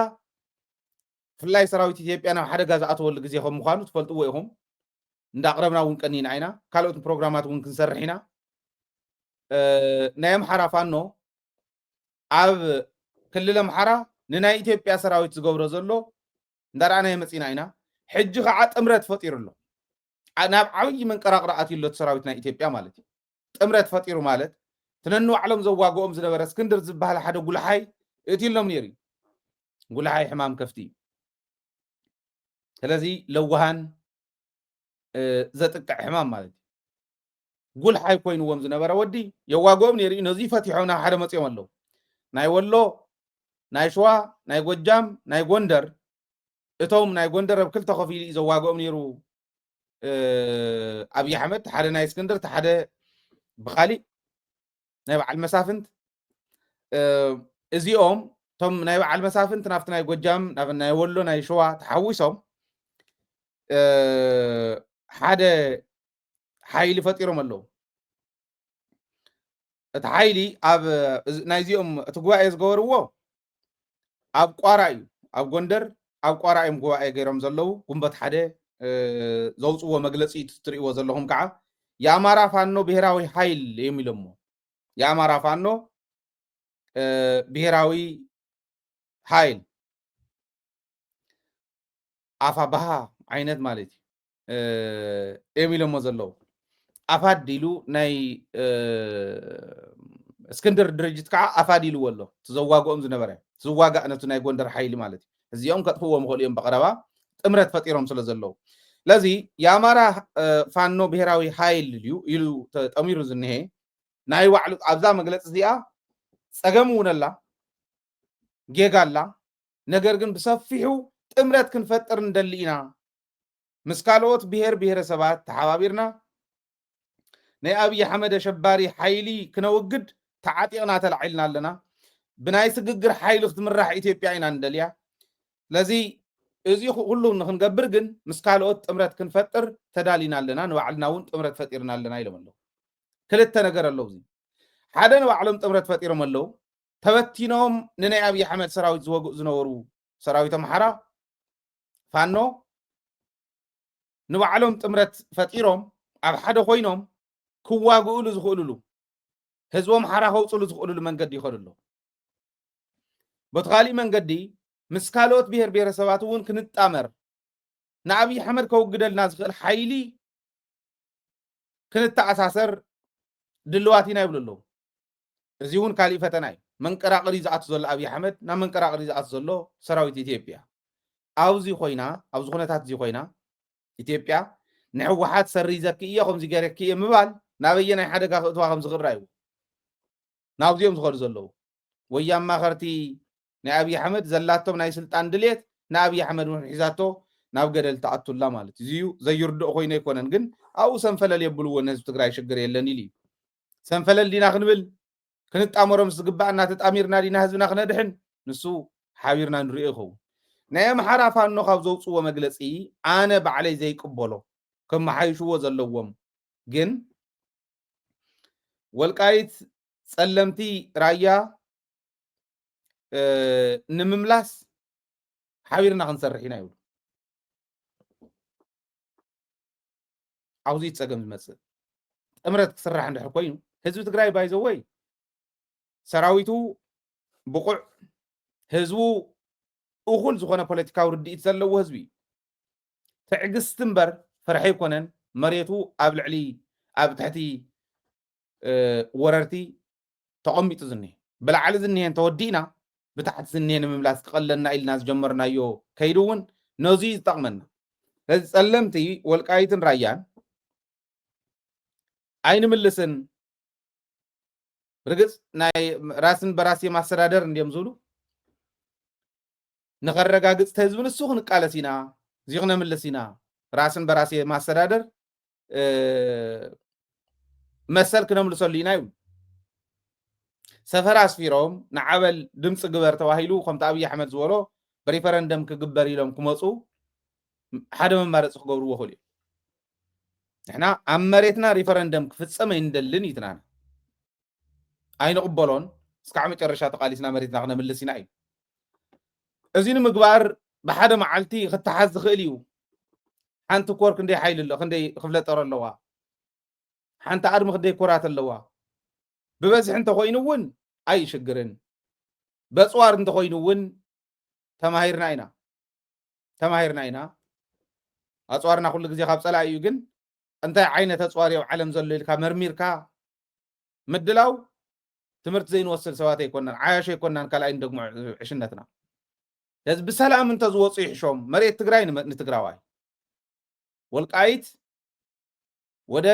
ብፍላይ ሰራዊት ኢትዮጵያ ናብ ሓደጋ ዝኣተወሉ ግዜ ከም ምዃኑ ትፈልጥዎ ኢኹም። እንዳቕረብና እውን ቀኒና ኢና። ካልኦት ፕሮግራማት እውን ክንሰርሕ ኢና። እ፣ ናይ ኣምሓራ ፋኖ ኣብ ክልል ኣምሓራ ንናይ ኢትዮጵያ ሰራዊት ዝገብሮ ዘሎ እንዳረኣናዮ መፂና ኢና። ሕጂ ከዓ ጥምረት ፈጢሩ ኣሎ። ዓ-፣ ናብ ዓብዪ መንቀራቕሮ ኣትዩ ኣሎ እቲ ሰራዊት ናይ ኢትዮጵያ ማለት እዩ። ጥምረት ፈጢሩ ማለት፣ እቲ ነንባዕሎም ዘዋግኦም ዝነበረ እስክንድር ዝበሃል ሓደ ጉልሓይ እትይሎም ነይሩ እዩ። ጉልሓይ ሕማም ከፍቲ እዩ። ስለዚ ለዋሃን፣ እ፣ ዘጥቅዕ ሕማም ማለት እዩ። ጉልሓይ ኮይንዎም ዝነበረ ወዲ የዋግኦም ነይሩ እዩ። ነዚ ፈቲሖም ናብ ሓደ መፂኦም ኣለዉ። ናይ ወሎ፣ ናይ ሸዋ፣ ናይ ጎጃም፣ ናይ ጎንደር፣ እቶም ናይ ጎንደር ኣብ ክልተ ከፊሉ እዩ ዘዋግኦም ነይሩ፣ እ፣ ኣብይ ኣሕመድ፣ ሓደ ናይ እስክንድር፣ እቲ ሓደ ብኻሊእ ናይ በዓል መሳፍንት። እ፣ እዚኦም፣ እቶም ናይ በዓል መሳፍንት ናብቲ ናይ ጎጃም፣ ናብ ናይ ወሎ፣ ናይ ሸዋ ተሓዊሶም፣ እ፣ ሓደ ሓይሊ ፈጢሮም ኣለዉ። እቲ ሓይሊ ኣብ፣ እዚ፣ ናይዚኦም እቲ ጉባኤ ዝገበርዎ ኣብ ቋራ እዩ። ኣብ ጎንደር፣ ኣብ ቋራ እዮም ጉባኤ ገይሮም ዘለዉ። ግንቦት ሓደ፣ እ፣ ዘውፅዎ መግለፂ ትሪእዎ ዘለኹም ከዓ የኣማራ ፋኖ ብሄራዊ ሓይል እዮም ኢሎሞ። የኣማራ ፋኖ፣ እ፣ ብሄራዊ ሓይል፣ ኣፋብሃ ዓይነት ማለት እዩ፣ እ፣ እዮም ኢሎሞ ዘለዉ። ኣፋድ ኢሉ ናይ፣ እ፣ እስክንድር ድርጅት ከዓ ኣፋድ ኢልዎ ኣሎ። እቲ ዘዋግኦም ዝነበረ፣ ዝዋጋእ ነቲ ናይ ጎንደር ሓይሊ ማለት እዩ። እዚኦም ከጥፍዎም ይኽእሉ እዮም ብቐረባ ጥምረት ፈጢሮም ስለ ዘለዉ። ስለዚ የኣማራ፣ እ፣ ፋኖ ብሄራዊ ሓይል ድዩ ኢሉ ተጠሚሩ ዝንሄ ናይ ባዕሉ ኣብዛ መግለፂ እዚኣ ፀገም እውን ኣላ፣ ጌጋ ኣላ። ነገር ግን ብሰፊሑ ጥምረት ክንፈጥር ንደሊ ኢና። ምስ ካልኦት ብሄር ብሄረሰባት ተሓባቢርና ናይ ኣብይ ኣሕመድ ኣሸባሪ ሓይሊ ክነውግድ ተዓጢቕና ተላዒልና ኣለና። ብናይ ስግግር ሓይሊ ክትምራሕ ኢትዮጵያ ኢና ንደልያ። ስለዚ እዚ ኩ-፣ ኩሉ ንክንገብር ግን ምስ ካልኦት ጥምረት ክንፈጥር ተዳሊና ኣለና፣ ንባዕልና እውን ጥምረት ፈጢርና ኣለና ኢሎም ኣለዉ። ክልተ ነገር ኣለዉ። እዚ ሓደ ንባዕሎም ጥምረት ፈጢሮም ኣለዉ። ተበቲኖም ንናይ ኣብይ ኣሕመድ ሰራዊት ዝወግኡ ዝነበሩ ሰራዊት ኣምሓራ ፋኖ ንባዕሎም ጥምረት ፈጢሮም ኣብ ሓደ ኮይኖም ክዋግእሉ ዝኽእሉሉ፣ ህዝቦም ሓራ ከውፅሉ ዝኽእሉሉ መንገዲ ይኸዱ ኣለዉ። በቲ ካሊእ መንገዲ ምስ ካልኦት ብሔር ብሔረሰባት እውን ክንጣመር፣ ንኣብይ ኣሕመድ ከውግደልና ዝኽእል ሓይሊ ክንተኣሳሰር ድልዋት ኢና ይብሉ ኣለዉ። እዚ እውን ካሊእ ፈተና እዩ። መንቀራቕሪ ዝኣቱ ዘሎ ኣብይ ኣሕመድ ናብ መንቀራቕሪ ዝኣቱ ዘሎ ሰራዊት ኢትዮጵያ ኣብዚ ኮይና ኣብዚ ኩነታት እዚ ኮይና ኢትዮጵያ ንሕወሓት ሰሪዘኪ እየ ከምዚ ገይረኪ እየ ምባል ናበየናይ ሓደጋ ክእትዋ ከም ዝኽእል ራእይዎ ናብዚኦም ዝኸዱ ዘለዉ ወይ ኣማኸርቲ ናይ ኣብይ ኣሕመድ ዘላቶም ናይ ስልጣን ድሌት ንኣብይ ኣሕመድ እውን ሒዛቶ ናብ ገደል ተኣቱላ ማለት እዩ። እዚዩ ዘይርድኦ ኮይኑ ኣይኮነን፣ ግን ኣብኡ ሰንፈለል የብልዎ ንህዝቢ ትግራይ ሽግር የለን ኢሉ እዩ። ሰንፈለል ዲና ክንብል ክንጣመሮም ዝግባእና ተጣሚርና ዲና ህዝብና ክነድሕን ንሱ ሓቢርና ንሪኦ ይኸውን። ናይ ኣምሓራ ፋኖ ካብ ዘውፅዎ መግለፂ ኣነ ባዕለይ ዘይቅበሎ ከመሓይሽዎ ዘለዎም ግን ወልቃይት ጸለምቲ ራያ ንምምላስ ሓቢርና ክንሰርሕ ኢና ይብሉ። ኣብዚ ጸገም ዝመጽእ ጥምረት ክስራሕ እንድሕር ኮይኑ ህዝቢ ትግራይ ባይዘወይ ሰራዊቱ ብቑዕ ህዝቡ እኹል ዝኾነ ፖለቲካዊ ርድኢት ዘለዎ ህዝቢ እዩ። ትዕግስቲ እምበር ፍርሒ ኣይኮነን። መሬቱ ኣብ ልዕሊ ኣብ ትሕቲ ወረርቲ ተቐሚጡ ዝኒሀ ብላዕሊ ዝኒሀ እንተወዲእና ብታሕቲ ዝኒሀ ንምምላስ ክቐለልና ኢልና ዝጀመርናዮ ከይዱ እውን ነዙ እዩ ዝጠቕመና። ስለዚ ጸለምቲ ወልቃይትን ራያን ኣይንምልስን ርግጽ ናይ ራስን በራስ የማስተዳደር እንዲዮም ዝብሉ ንኸረጋግጽ ህዝቢ ንሱ ክንቃለስ ኢና እዚ ክነምልስ ኢና ራስን በራስ የማስተዳደር መሰል ክነምልሰሉ ኢና ይብሉ። ሰፈር ኣስፊሮም ንዓበል ድምፂ ግበር ተባሂሉ ከምቲ ኣብይ ኣሕመድ ዝበሎ ብሪፈረንደም ክግበር ኢሎም ክመፁ ሓደ መማረፂ ክገብርዎ ክእሉ እዮም። ንሕና ኣብ መሬትና ሪፈረንደም ክፍፀም ኣይንደልን እዩ ትናና ኣይንቕበሎን። እስካዕ መጨረሻ ተቓሊስና መሬትና ክነምልስ ኢና እዩ። እዚ ንምግባር ብሓደ መዓልቲ ክተሓዝ ዝኽእል እዩ። ሓንቲ ኮር ክንደይ ሓይሊ ኣሎ፣ ክንደይ ክፍለ ጦር ኣለዋ፣ ሓንቲ ኣርሚ ክንደይ ኮራት ኣለዋ። ብበዝሒ እንተኮይኑ እውን ኣይሽግርን። በፅዋር እንተኮይኑ እውን ተማሂርና ኢና ተማሂርና ኢና። ኣፅዋርና ኩሉ ግዜ ካብ ፀላኢ እዩ፣ ግን እንታይ ዓይነት ኣፅዋር ኣብ ዓለም ዘሎ ኢልካ መርሚርካ ምድላው ትምህርቲ ዘይንወስድ ሰባት ኣይኮናን፣ ዓያሽ ኣይኮናን። ካልኣይ ንደግሞ ዕሽነትና ስለዚ ብሰላም እንተዝወፁ ይሕሾም። መሬት ትግራይ ንትግራዋይ ወልቃይት ወደ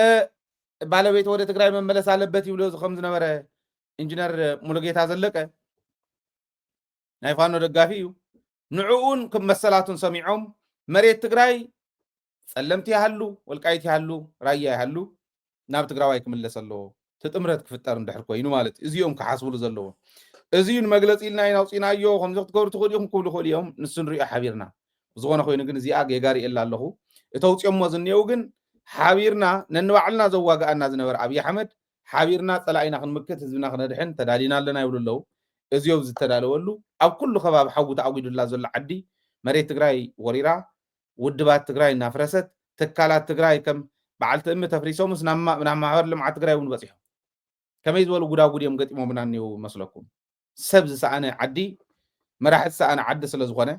ባለቤት ወደ ትግራይ መመለስ ኣለበት ይብሎ ከም ዝነበረ ኢንጂነር ሙሉጌታ ዘለቀ ናይ ፋኖ ደጋፊ እዩ። ንዕኡን ከም መሰላቱን ሰሚዖም መሬት ትግራይ ጸለምቲ ይሃሉ፣ ወልቃይት ይሃሉ፣ ራያ ይሃሉ ናብ ትግራዋይ ክምለስ ኣለዎ። እቲ ጥምረት ክፍጠር እንድሕር ኮይኑ ማለት እዩ። እዚኦም ክሓስብሉ ዘለዎ። እዚ እዩ ንመግለፂ ኢልና ኢና ኣውፂናዮ፣ ከምዚ ክትገብሩ ትኽእሉ ኢኹም ክብሉ ይኽእሉ እዮም። ንሱ ንሪኦ ሓቢርና። ብዝኾነ ኮይኑ ግን እዚኣ ጌጋ ሪኤላ ኣለኹ። እተውፅኦሞ ዝኒአው ግን ሓቢርና ነንባዕልና ዘዋግኣና ዝነበረ ኣብይ ኣሕመድ ሓቢርና ፀላኢና ክንምክት ህዝብና ክነድሕን ተዳሊና ኣለና ይብሉ ኣለዉ። እዚ ኣብ ዝተዳለወሉ ኣብ ኩሉ ከባቢ ሓዊ ተኣጒዱላ ዘሎ ዓዲ መሬት ትግራይ ወሪራ ውድባት ትግራይ እናፍረሰት ትካላት ትግራይ ከም በዓልቲ እምኒ ተፍሪሶምስ ናብ ማ- ናብ ማሕበር ልምዓት ትግራይ እውን በፂሖም። ከመይ ዝበሉ ጉዳጉድ እዮም ገጢሞምና እኒው መስለኩም? ሰብ ዝሰኣነ ዓዲ መራሒ ዝሰኣነ ዓዲ ስለ ዝኾነ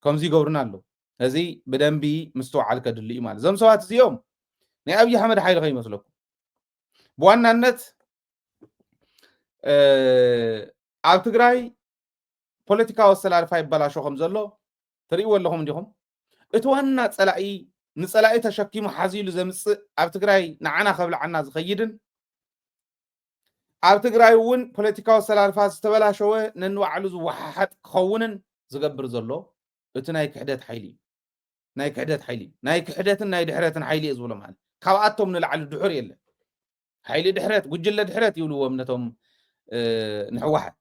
ከምዚ ይገብሩና ኣለዉ። እዚ ብደንቢ ምስትውዓል ከድሊ እዩ ማለት እዞም ሰባት እዚኦም ናይ ኣብይ ኣሕመድ ሓይሊ ከይመስለኩም ብዋናነት ኣብ ትግራይ ፖለቲካዊ ኣሰላልፋ ይበላሾ ከም ዘሎ ትርእይዎ ኣለኹም እንዲኹም። እቲ ዋና ፀላኢ ንፀላኢ ተሸኪሙ ሓዚሉ ዘምፅእ ኣብ ትግራይ ንዓና ከብልዓና ዝኸይድን ኣብ ትግራይ እውን ፖለቲካዊ ኣሰላልፋ ዝተበላሸወ ነንባዕሉ ዝወሓሓጥ ክኸውንን ዝገብር ዘሎ እቲ ናይ ክሕደት ሓይሊ እዩ። ናይ ክሕደት ሓይሊ ናይ ክሕደትን ናይ ድሕረትን ሓይሊ እየ ዝብሎ ማለት ካብኣቶም ንላዕሊ ድሑር የለን። ሓይሊ ድሕረት ጉጅለ ድሕረት ይብልዎም ነቶም ንሕወሓት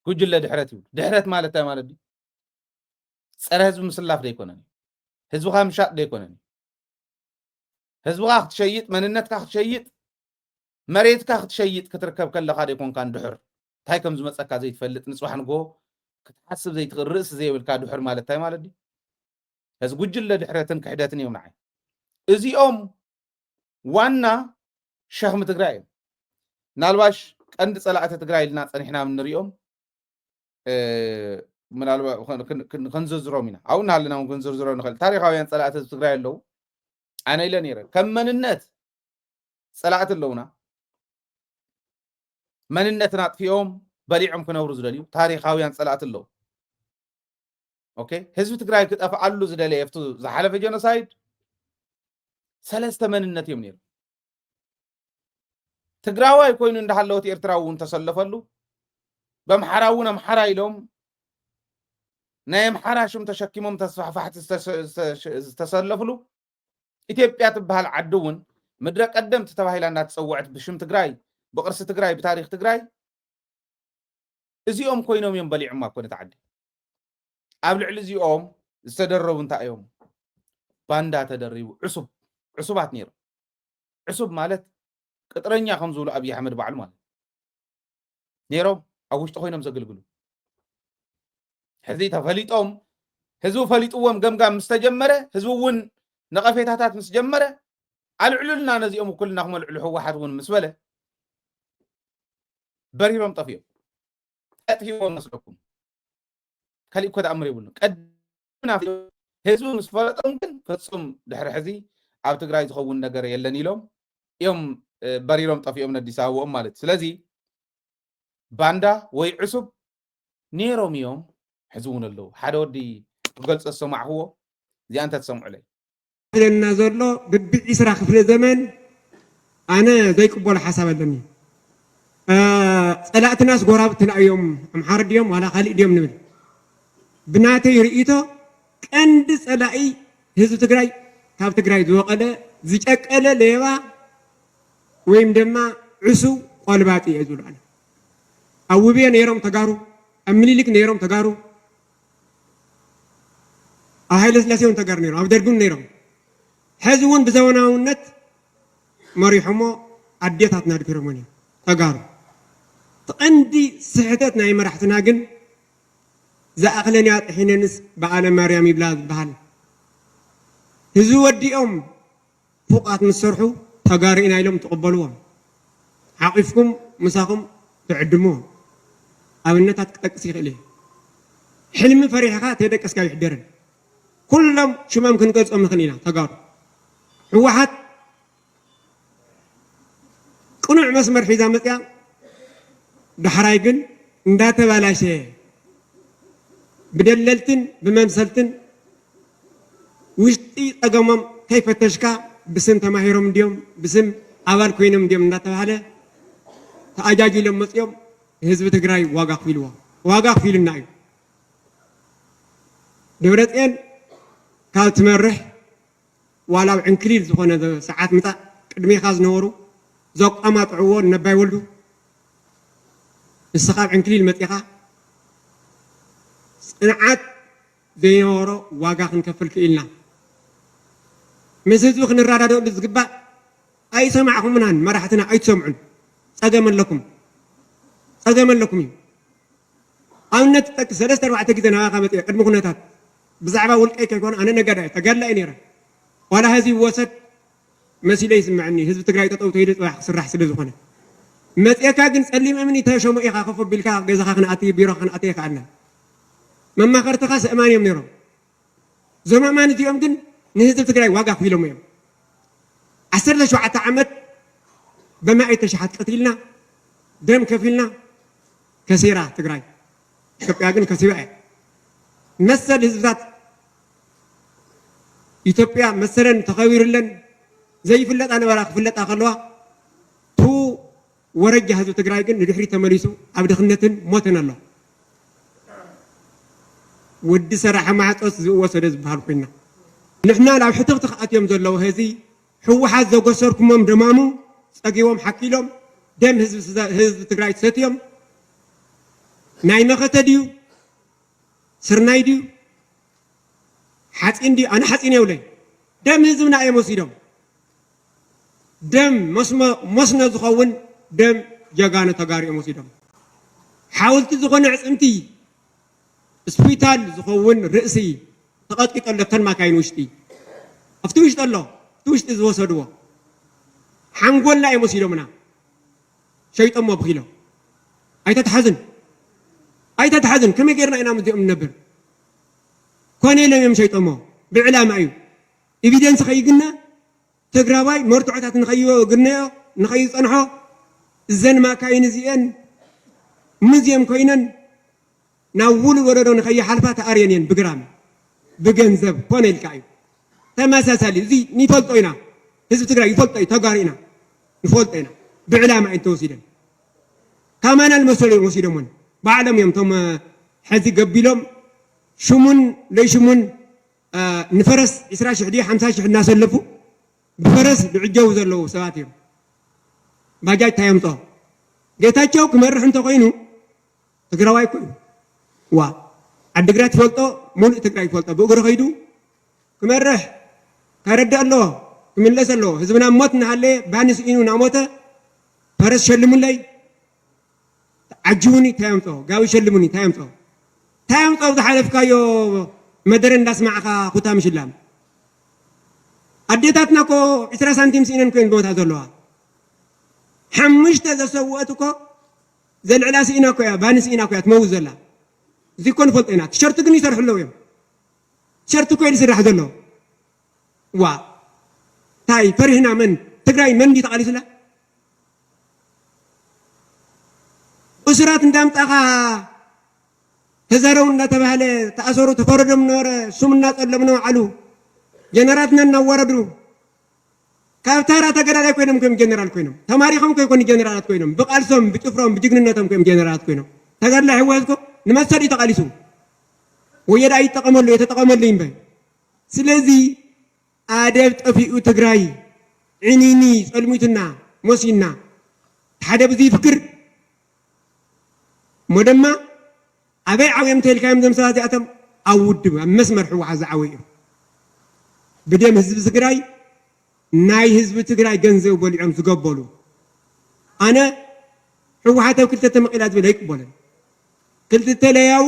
ጉጅለ ድሕረት ይብሉ። ድሕረት ማለት እንታይ ማለት እዩ? ፀረ ህዝቢ ምስላፍ ደይኮነን እዩ። ህዝብኻ ምሻጥ ደይኮነን እዩ። ህዝብኻ ክትሸይጥ መንነትካ ክትሸይጥ መሬትካ ክትሸይጥ ክትርከብ ከለኻ ዘይኮንካ ድሑር እንታይ ከም ዝመፀካ ዘይትፈልጥ ንፅባሕ ንጎ ክትሓስብ ዘይትኽእል ርእሲ ዘይብልካ ድሑር ማለት እንታይ ማለት ድዩ? እዚ ጉጅለ ድሕረትን ክሕደትን እዮም ንዓይ። እዚኦም ዋና ሸኽሚ ትግራይ እዮም። ምናልባሽ ቀንዲ ፀላእቲ ትግራይ ኢልና ፀኒሕና ንሪኦም ምናልባት ከንዘርዝሮም ኢና። ኣብኡ እናሃለና እውን ክንዝርዝሮ ንኽእል። ታሪኻውያን ፀላእቲ ህዝቢ ትግራይ ኣለዉ። ኣነ ኢለ ነይረ ከም መንነት ፀላእቲ ኣለውና። መንነትና ኣጥፊኦም በሊዖም ክነብሩ ዝደልዩ ታሪኻውያን ፀላእቲ ኣለዉ። ኦኬ፣ ህዝቢ ትግራይ ክጠፍኣሉ ዝደለየ ኣብቲ ዝሓለፈ ጀኖሳይድ ሰለስተ መንነት እዮም ነይሩ። ትግራዋይ ኮይኑ እንዳሃለወት ኤርትራ እውን ተሰለፈሉ። በምሓራ እውን ኣምሓራ ኢሎም ናይ ኣምሓራ ሽም ተሸኪሞም ተስፋሕፋሕቲ ዝተሰ- ዝተሰ- ዝተሰለፍሉ ኢትዮጵያ ትበሃል ዓዲ እውን ምድረ ቀደምቲ ተባሂላ እንዳተፀወዐት ብሽም ትግራይ ብቅርሲ ትግራይ ብታሪክ ትግራይ እዚኦም ኮይኖም እዮም በሊዖማ እኮ ነቲ ዓዲ። ኣብ ልዕሊ እዚኦም ዝተደረቡ እንታይ እዮም? ባንዳ ተደሪቡ ዕሱብ ዕሱባት ነይሮም። ዕሱብ ማለት ቅጥረኛ ከም ዝብሉ ኣብይ ኣሕመድ ባዕሉ ማለት ነይሮም ኣብ ውሽጢ ኮይኖም ዘገልግሉ። ሕዚ ተፈሊጦም ህዝቢ ፈሊጥዎም ገምጋም ምስ ተጀመረ ህዝቢ እውን ነቐፌታታት ምስ ጀመረ ኣልዕሉልና ነዚኦም እኩልና ክመልዕሉ ህወሓት እውን ምስ በለ በሪሮም ጠፊኦም። ጠጥፊዎም መስለኩም ካሊእ እኮ ተኣምር የብሉን። ቀድምና ህዝቢ ምስ ፈለጦም ግን ፍጹም ድሕሪ ሕዚ ኣብ ትግራይ ዝኸውን ነገር የለን ኢሎም እዮም በሪሮም ጠፊኦም ነዲስ ኣበባኦም ማለት። ስለዚ ባንዳ ወይ ዕሱብ ነይሮም እዮም፣ ሕዚ እውን ኣለዉ። ሓደ ወዲ ክገልጾ ዝሰማዕኽዎ እዚኣ እንተ ትሰምዑለይ። ዝብለና ዘሎ ብቢ ዒስራ ክፍለ ዘመን ኣነ ዘይቅበሎ ሓሳብ ኣለኒ። ጸላእትናስ ጎራብትና እዮም፣ ኣምሓሩ ድዮም ዋላ ካሊእ ድዮም ንብል። ብናተይ ርእይቶ ቀንዲ ጸላኢ ህዝቢ ትግራይ ካብ ትግራይ ዝወቐለ ዝጨቀለ ሌባ ወይም ድማ ዕሱብ ቆልባጢ እየ ዝብሎ ኣነ። ኣብ ውብየ ነይሮም ተጋሩ፣ ኣብ ምኒልክ ነይሮም ተጋሩ፣ ኣብ ሃይለስላሴ እውን ተጋሩ ነይሮም፣ ኣብ ደርጊ እውን ነይሮም። ሕዚ እውን ብዘመናውነት መሪሖሞ ኣዴታትና ድፊሮሞ ነይሮም ተጋሩ። እቲ ቀንዲ ስሕተት ናይ መራሕትና ግን ዝኣኽለንያ ጥሒነንስ በዓለ ማርያም ይብላ ዝበሃል ህዝቢ ወዲኦም ፉቓት ምስ ሰርሑ ተጋሩ ኢና ኢሎም ትቕበልዎም። ሓቒፍኩም ምሳኹም ትዕድምዎም። ኣብነታት ክጠቅስ ይኽእል እየ። ሕልሚ ፈሪሕኻ ተይደቀስካ ኣይሕደርን። ኩሎም ሽሞም ክንገልጾም ንኽእል ኢና ተጋሩ። ህወሓት ቅኑዕ መስመር ሒዛ መፅያ ዳሕራይ ግን እንዳተባላሸየ ብደለልትን ብመምሰልትን ውሽጢ ፀገሞም ከይፈተሽካ ብስም ተማሂሮም እንድዮም ብስም ኣባል ኮይኖም እንድዮም እንዳተባሃለ ተኣጃጂሎም መፅዮም ህዝቢ ትግራይ ዋጋ ክፊልዎ ዋጋ ክፊልና እዩ። ደብረፅዮን ካብ ትመርሕ ዋላ ኣብ ዕንክሊል ዝኾነ ሰዓት ምፃእ ቅድሜኻ ዝነበሩ ዘቋማጥዕዎ ነባይ ወልዱ ንስኻ ኣብ ዕንክሊል መፂኻ ፅንዓት ዘይነበሮ ዋጋ ክንከፍል ክኢልና። ምስ ህዝቢ ክንረዳደእሉ ዝግባእ ኣይሰማዕኹምናን መራሕትና ኣይትሰምዑን። ፀገም ኣለኩም ፀገም ኣለኩም እዩ። ኣብነት ትጠቅስ ሰለስተ ኣርባዕተ ግዜ ናባኻ መፅአ ቅድሚ ኩነታት ብዛዕባ ውልቀይ ከይኮነ ኣነ ነጋዳ እየ ተጋድላ እየ ነይረ ዋላ ህዚ ይወሰድ መሲለ ይስምዐኒ ህዝቢ ትግራይ ጠጠው ተይሉ ፅባሕ ክስራሕ ስለ ዝኾነ መፅእካ ግን ፀሊም እምኒ ተሸሞ ኢኻ ኮፍ ኣቢልካ ገዛኻ ክንኣቲ ቢሮኻ ክንኣቲ ኣይከኣልና መማኸርትኻ ሰእማን እዮም ነይሮም እዞም ኣእማን እዚኦም ግን ንህዝቢ ትግራይ ዋጋ ኣኽፊሎም እዮም። ዓሰርተ ሸውዓተ ዓመት በማእት ተሽሓት ቀቲልና ደም ከፊልና ከሲራ ትግራይ። ኢትዮጵያ ግን ከሲባ እያ። መሰል ህዝብታት ኢትዮጵያ መሰለን ተኸቢሩለን ዘይፍለጣ ነበራ ክፍለጣ ከለዋ ቱ ወረጃ ህዝቢ ትግራይ ግን ንድሕሪት ተመሊሱ ኣብ ድኽነትን ሞትን ኣሎ። ወዲ ሰራሒ ማዕጾስ ዝእወ ሰደ ዝበሃል ኮይና ንሕና ናብ ሕትኽትኽ ኣትዮም ዘለዉ ሀዚ ህወሓት ዘጎሰርኩሞም ደማሙ ጸጊቦም ሓኪሎም ደም ህዝቢ ትግራይ ሰትዮም ናይ መኸተ ድዩ ስርናይ ድዩ ሓፂን ድዩ ኣነ ሓፂን የብለይ ደም ህዝብና እዮም ወሲዶም ደም መስኖ ዝኸውን ደም ጀጋኑ ተጋሩ እዮም ወሲዶም። ሓውልቲ ዝኾነ ኣዕፅምቲ፣ ስፒታል ዝኸውን ርእሲ ተቐጥቂጡ ኣሎ ኣብተን ማካይን ውሽጢ። ኣብቲ ውሽጢ ኣሎ፣ ኣብቲ ውሽጢ ዝወሰድዎ ሓንጎልና እዮም ወሲዶምና። ሸይጦሞ ብኪሎ። ኣይተትሓዝን፣ ኣይተትሓዝን። ከመይ ጌርና ኢና ምስዚኦም ንነብር? ኮነ ኢሎም እዮም ሸይጦሞ። ብዕላማ እዩ። ኤቪደንስ ከይግነ ትግራዋይ መርትዖታት ንኸይግነዮ ንኸይፀንሖ እዘን ማካይን እዚአን ሙዚየም ኮይነን ናብ ውሉድ ወለዶ ንኸይሓልፋ ተኣርየን እየን ብግራም ብገንዘብ ኮነ ኢልካ እዩ። ተመሳሳሊ እዚ ንፈልጦ ኢና። ህዝቢ ትግራይ ይፈልጦ እዩ። ተጋሩ ኢና ንፈልጦ ኢና። ብዕላማ እየን ተወሲደን። ካማና ዝመሰሉ እዮም ወሲዶምወን። ባዕሎም እዮም እቶም ሕዚ ገቢሎም ሽሙን ለይሽሙን ንፈረስ ዕስራ ሽሕ ድዩ ሓምሳ ሽሕ እናሰለፉ ብፈረስ ዝዕጀቡ ዘለዉ ሰባት እዮም። ባጃጅ እንታይ የምፅኦ? ጌታቸው ክመርሕ እንተኮይኑ ትግራዋይ እኮ እዩ። ዋ ዓዲግራት ይፈልጦ፣ ሙሉእ ትግራይ ይፈልጦ። ብእግሩ ከይዱ ክመርሕ ከረድእ ኣለዎ፣ ክምለስ ኣለዎ። ህዝብና ሞት እናሃለየ ባኒ ስኢኑ እናሞተ ፈረስ ሸልሙለይ ዓጅቡኒ እንታይ ኣምፅኦ? ጋዊ ሸልሙኒ እንታይ ኣምፅኦ? እንታይ ኣምፅኦ? ዝሓለፍካዮ መደረ እንዳስማዕካ ኩታ ምሽላም። ኣዴታትና እኮ ዕስራ ሳንቲም ስኢነን እኮ እየን ዝሞታ ዘለዋ። ሓሙሽተ ዘሰውአት እኮ ዘልዕላ ስኢና እኮ እያ፣ ባኒ ስኢና እኮ እያ ትመውት ዘላ። እዚ እኮ ንፈልጦ ኢና። ቲሸርት ግን ይሰርሑ ኣለዉ እዮም። ቲሸርት እኮ እዩ ዝስራሕ ዘሎ። ዋ እንታይ ፈሪህና? መን ትግራይ መን እንዲ ተቃሊሱላ? እሱራት እንዳምጣኻ ተዘረው እንዳተባህለ ተኣሰሩ፣ ተፈረዶም ነበረ። ስም እናጸለሙ ነው ዓሉ ጀነራትና እናዋረዱ። ካብ ተራ ተጋዳላይ ኮይኖም ኮይም ጀነራል ኮይኖም ተማሪኾም ከይኮኑ ጀነራላት ኮይኖም ብቃልሶም ብጭፍሮም ብጅግንነቶም ኮይም ጀነራላት ኮይኖም። ተጋዳላይ ህወሓት እኮ ንመሰል እዩ ተቃሊሱ። ወየዳ ይጠቀመሉ የተጠቀመሉ ይንበ። ስለዚ ኣደብ ጠፊኡ ትግራይ ዕኒኒ ጸልሚቱና ሞሲና ሓደ ብዚ ይፍክር እሞ ድማ ኣበይ ዓብዮም ተልካዮም ዘም ሰባት እዚኣቶም ኣብ ውድብ ኣብ መስመር ህወሓት ዝዓበዩ እዮም። ብደም ህዝቢ ትግራይ ናይ ህዝቢ ትግራይ ገንዘብ በሊዖም ዝገበሉ። ኣነ ህወሓት ኣብ ክልተ ተመቂላ ዝብል ኣይቅበለን። ክልተ ለያቡ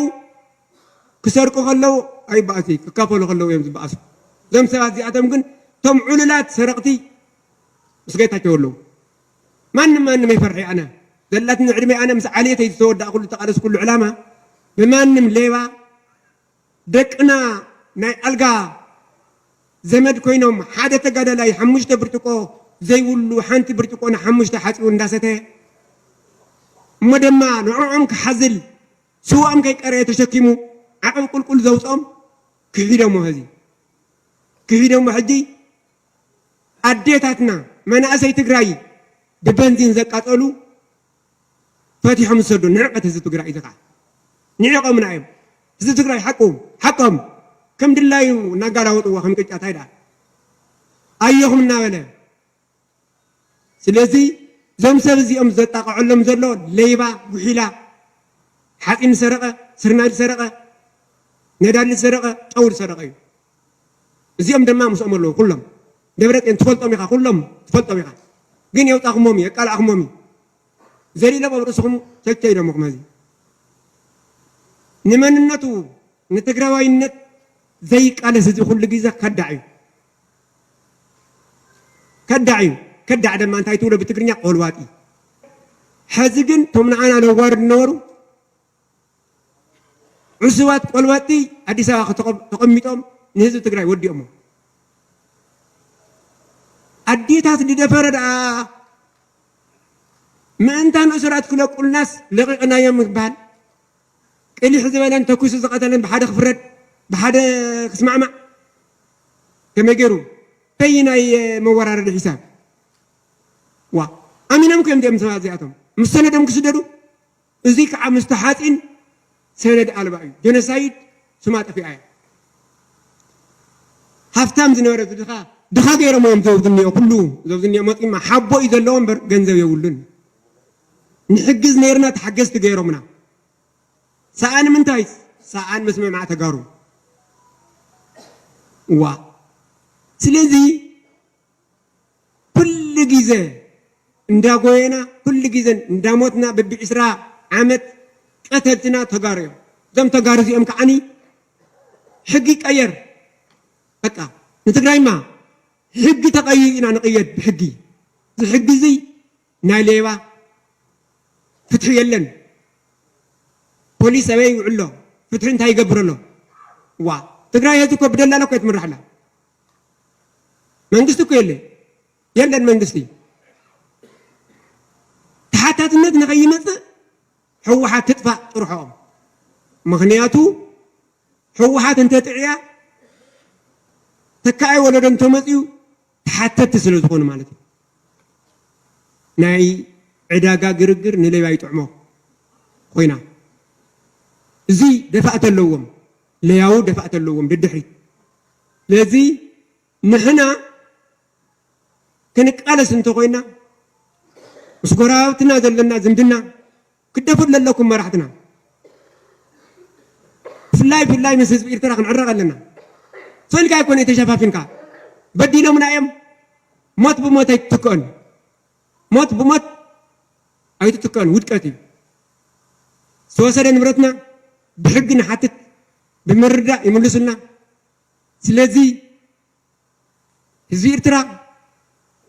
ክሰርቁ ከለዉ ኣይበኣሲ ክካፈሉ ከለዉ እዮም ዝበኣሱ። እዞም ሰባት እዚኣቶም ግን እቶም ዕሉላት ሰረቕቲ ምስ ጌታቸው ኣለዉ። ማንም ማንም ኣይፈርሒ። ኣነ ዘላትኒ ዕድመ ኣነ ምስ ዓሌተይ ዝተወዳእኩሉ ዝተቓለስኩሉ ዕላማ ብማንም ሌባ ደቅና ናይ ኣልጋ ዘመድ ኮይኖም ሓደ ተጋዳላይ ሓሙሽተ ብርጭቆ ዘይብሉ ሓንቲ ብርጭቆ ንሓሙሽተ ሓፂቡ እንዳሰተ እሞ ድማ ንዕኦም ክሓዝል ስዋኦም ከይቀረየ ተሸኪሙ ዓቐብ ቁልቁል ዘውፅኦም ክሂዶሞ ሕዚ ክሂዶሞ ሕጂ ኣዴታትና መናእሰይ ትግራይ ብበንዚን ዘቃፀሉ ፈቲሖም ዝሰዱ ንዕቀት ህዝቢ ትግራይ እዚ ከዓ ንዕቆምና እዮም። ህዝቢ ትግራይ ሓቁ ሓቆም ከም ድላዩ እናጋላወጥዎ ከም ቅጫ እንታይ ደኣ ኣየኹም እናበለ ስለዚ እዞም ሰብ እዚኦም ዘጣቕዐሎም ዘሎ ለይባ ጉሒላ ሓፂን ዝሰረቐ ስርናይ ዝሰረቐ ነዳዲ ዝሰረቐ ጨው ዝሰረቐ እዩ። እዚኦም ድማ ምስኦም ኣለዉ ኩሎም። ደብረፅዮን ትፈልጦም ኢኻ፣ ኩሎም ትፈልጦም ኢኻ። ግን የውፃኹሞም እዩ፣ የቃላዕኹሞም እዩ። ዘሊሎም ኣብ ርእስኹም ቸቸ ኢሎምኹም። እዚ ንመንነቱ ንትግራዋይነት ዘይቃለስ እዚ ኩሉ ግዜ ከዳዕ እዩ። ከዳዕ እዩ። ከዳዕ ድማ እንታይ ትብሎ ብትግርኛ ቆልዋጢ። ሕዚ ግን እቶም ንዓና ለዋርድ ዝነበሩ ዕሱባት ቆልባጥቲ ኣዲስ ኣበባ ተቐሚጦም ንህዝቢ ትግራይ ወዲኦሞ። ኣዴታት ዝደፈረ ደኣ ምእንታን እሱራት ክለቁልናስ ለቒቕናዮም ምግባል ቅሊሕ ዝበለን ተኩሱ ዝቐተለን ብሓደ ክፍረድ ብሓደ ክስማዕማዕ ከመይ ገይሩ ተይ ናይ መወራረዲ ሒሳብ ዋ ኣሚኖም ከዮም ዲኦም ሰባት እዚኣቶም ምስ ሰነዶም ክስደዱ እዚ ከዓ ምስቲ ሓፂን ሰነድ ኣልባ እዩ። ጀኖሳይድ ስማ ጠፊኣ እያ። ሃፍታም ዝነበረ ድኻ ድኻ ገይሮም እዮም ዘውዝኒኦ ኩሉ ዘውዝኒኦ መፂማ ሓቦ እዩ ዘለዎ እምበር ገንዘብ የብሉን። ንሕግዝ ነይርና ተሓገዝቲ ገይሮምና። ሰኣን ምንታይ ሰኣን መስምዕማዕ ተጋሩ ዋ ስለዚ ኩሉ ግዜ እንዳጎየና ኩሉ ግዜ እንዳሞትና በቢ ዕስራ ዓመት ቀተልትና ተጋሩ እዮም። እዞም ተጋሩ እዚኦም ከዓኒ ሕጊ ይቀየር። በቃ ንትግራይማ ሕጊ ተቐይሩ ኢና ንቕየድ ብሕጊ። እዚ ሕጊ እዚ ናይ ሌባ ፍትሒ የለን። ፖሊስ ኣበይ ይውዕሎ? ፍትሒ እንታይ ይገብረሎ? ዋ ትግራይ ህዝቢ እኮ ብደላላ እኮ ትምራሕላ። መንግስቲ እኮ የለ የለን መንግስቲ። ተሓታትነት ንኸይመፅእ ህወሓት ትጥፋእ ጥርሖም። ምኽንያቱ ህወሓት እንተጥዕያ ተካኣይ ወለዶ እንተመፅኡ ተሓተትቲ ስለ ዝኾኑ ማለት እዩ። ናይ ዕዳጋ ግርግር ንሌባ ይጥዕሞ ኮይና እዚ ደፋእተ ኣለዎም፣ ለያው ደፋእተ ኣለዎም ድድሕሪት። ስለዚ ንሕና ክንቃለስ እንተኮይና ምስ ጎረባብትና ዘለና ዝምድና ክደፉ ኣለኩም መራሕትና። ብፍላይ ብፍላይ ምስ ህዝቢ ኤርትራ ክንዕረቕ ኣለና። ሰልካ ኣይኮነ ተሸፋፊንካ በዲሎምና እዮም። ሞት ብሞት ኣይትትክኦን፣ ሞት ብሞት ኣይትትክኦን፣ ውድቀት እዩ። ዝተወሰደ ንብረትና ብሕጊ ንሓትት፣ ብምርዳእ ይምልሱልና። ስለዚ ህዝቢ ኤርትራ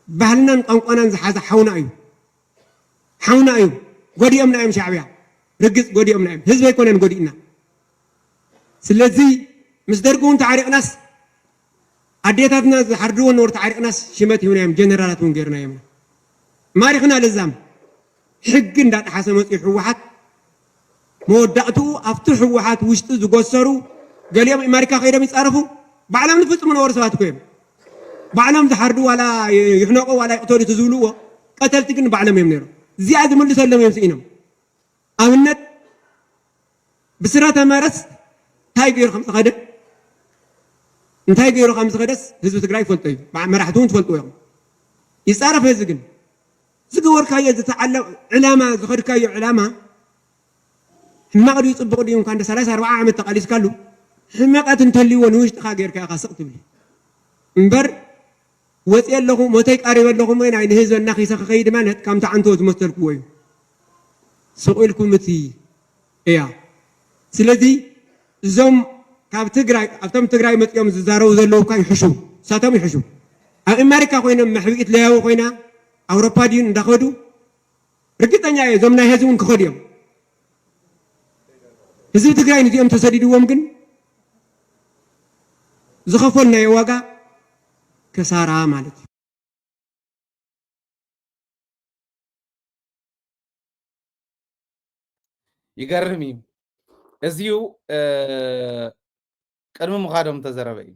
ባህልናን ቋንቋናን ዝሓዘ ሓውና እዩ፣ ሓውና እዩ። ጎዲኦምና እዮም ሻዕብያ፣ ርግፅ ጎዲኦምና እዮም። ህዝቢ ኣይኮነን ጎዲእና። ስለዚ ምስ ደርጊ እውን ተዓሪቕናስ ኣዴታትና ዝሓርድዎ ነበሩ ተዓሪቕናስ ሽመት ሂብናዮም፣ ጀነራላት እውን ገይርናዮም። ማሪኽና ለዛም ሕጊ እንዳጠሓሰ መፅኡ ህወሓት መወዳእትኡ ኣብቲ ህወሓት ውሽጢ ዝጎሰሩ ገሊኦም ኣሜሪካ ከይዶም ይፃረፉ ባዕሎም ዝፍፅሙ ነበሩ ሰባት እኮ እዮም። ባዕሎም ዝሓርዱ ዋላ ይሕነቁ ዋላ ይቕተሉ እቲ ዝብልዎ ቀተልቲ ግን ባዕሎም እዮም ነይሮም። እዚኣ ዝምልሰሎም እዮም ስኢኖም። ኣብነት ብስረ ተመረስ እንታይ ገይሩ ከም ዝኸደ እንታይ ገይሩ ከም ዝኸደስ ህዝቢ ትግራይ ይፈልጦ እዩ። መራሕቲ እውን ትፈልጥዎ ኢኹም። ይፃረፍ ህዝቢ ግን ዝገበርካዮ ዝተዓለ ዕላማ ዝኸድካዮ ዕላማ ሕማቕ ድዩ ፅቡቕ ድዩ እንኳ እንደ ሰላሳ ኣርባዓ ዓመት ተቃሊስካሉ ሕመቐት እንተልይዎ ንውሽጥኻ ገይርካ ኢኻ ስቕ ትብል እምበር ወፂ ኣለኹ ሞተይ ቀሪበ ኣለኹ እሞ ናይ ንህዝቢ እናኺሰ ክኸይድ ማለት ከምቲ ዓንቶ ዝመሰልክዎ እዩ። ስቕ ኢልኩም እቲ እያ። ስለዚ እዞም ካብ ትግራይ ኣብቶም ትግራይ መፂኦም ዝዛረቡ ዘለዉ እኳ ይሕሹ፣ እሳቶም ይሕሹ። ኣብ ኣሜሪካ ኮይኖም መሕብኢት ለያዊ ኮይና ኣውሮፓ ድዩ እንዳኸዱ ርግፀኛ እየ እዞም ናይ ህዝቢ እውን ክኸዱ እዮም። ህዝቢ ትግራይ ንዚኦም ተሰዲድዎም ግን ዝኸፈልናዮ ዋጋ ከሳራ ማለት እዩ። ይገርም እዩ። እዚዩ ቅድሚ ምኻዶም ተዘረበ እዩ።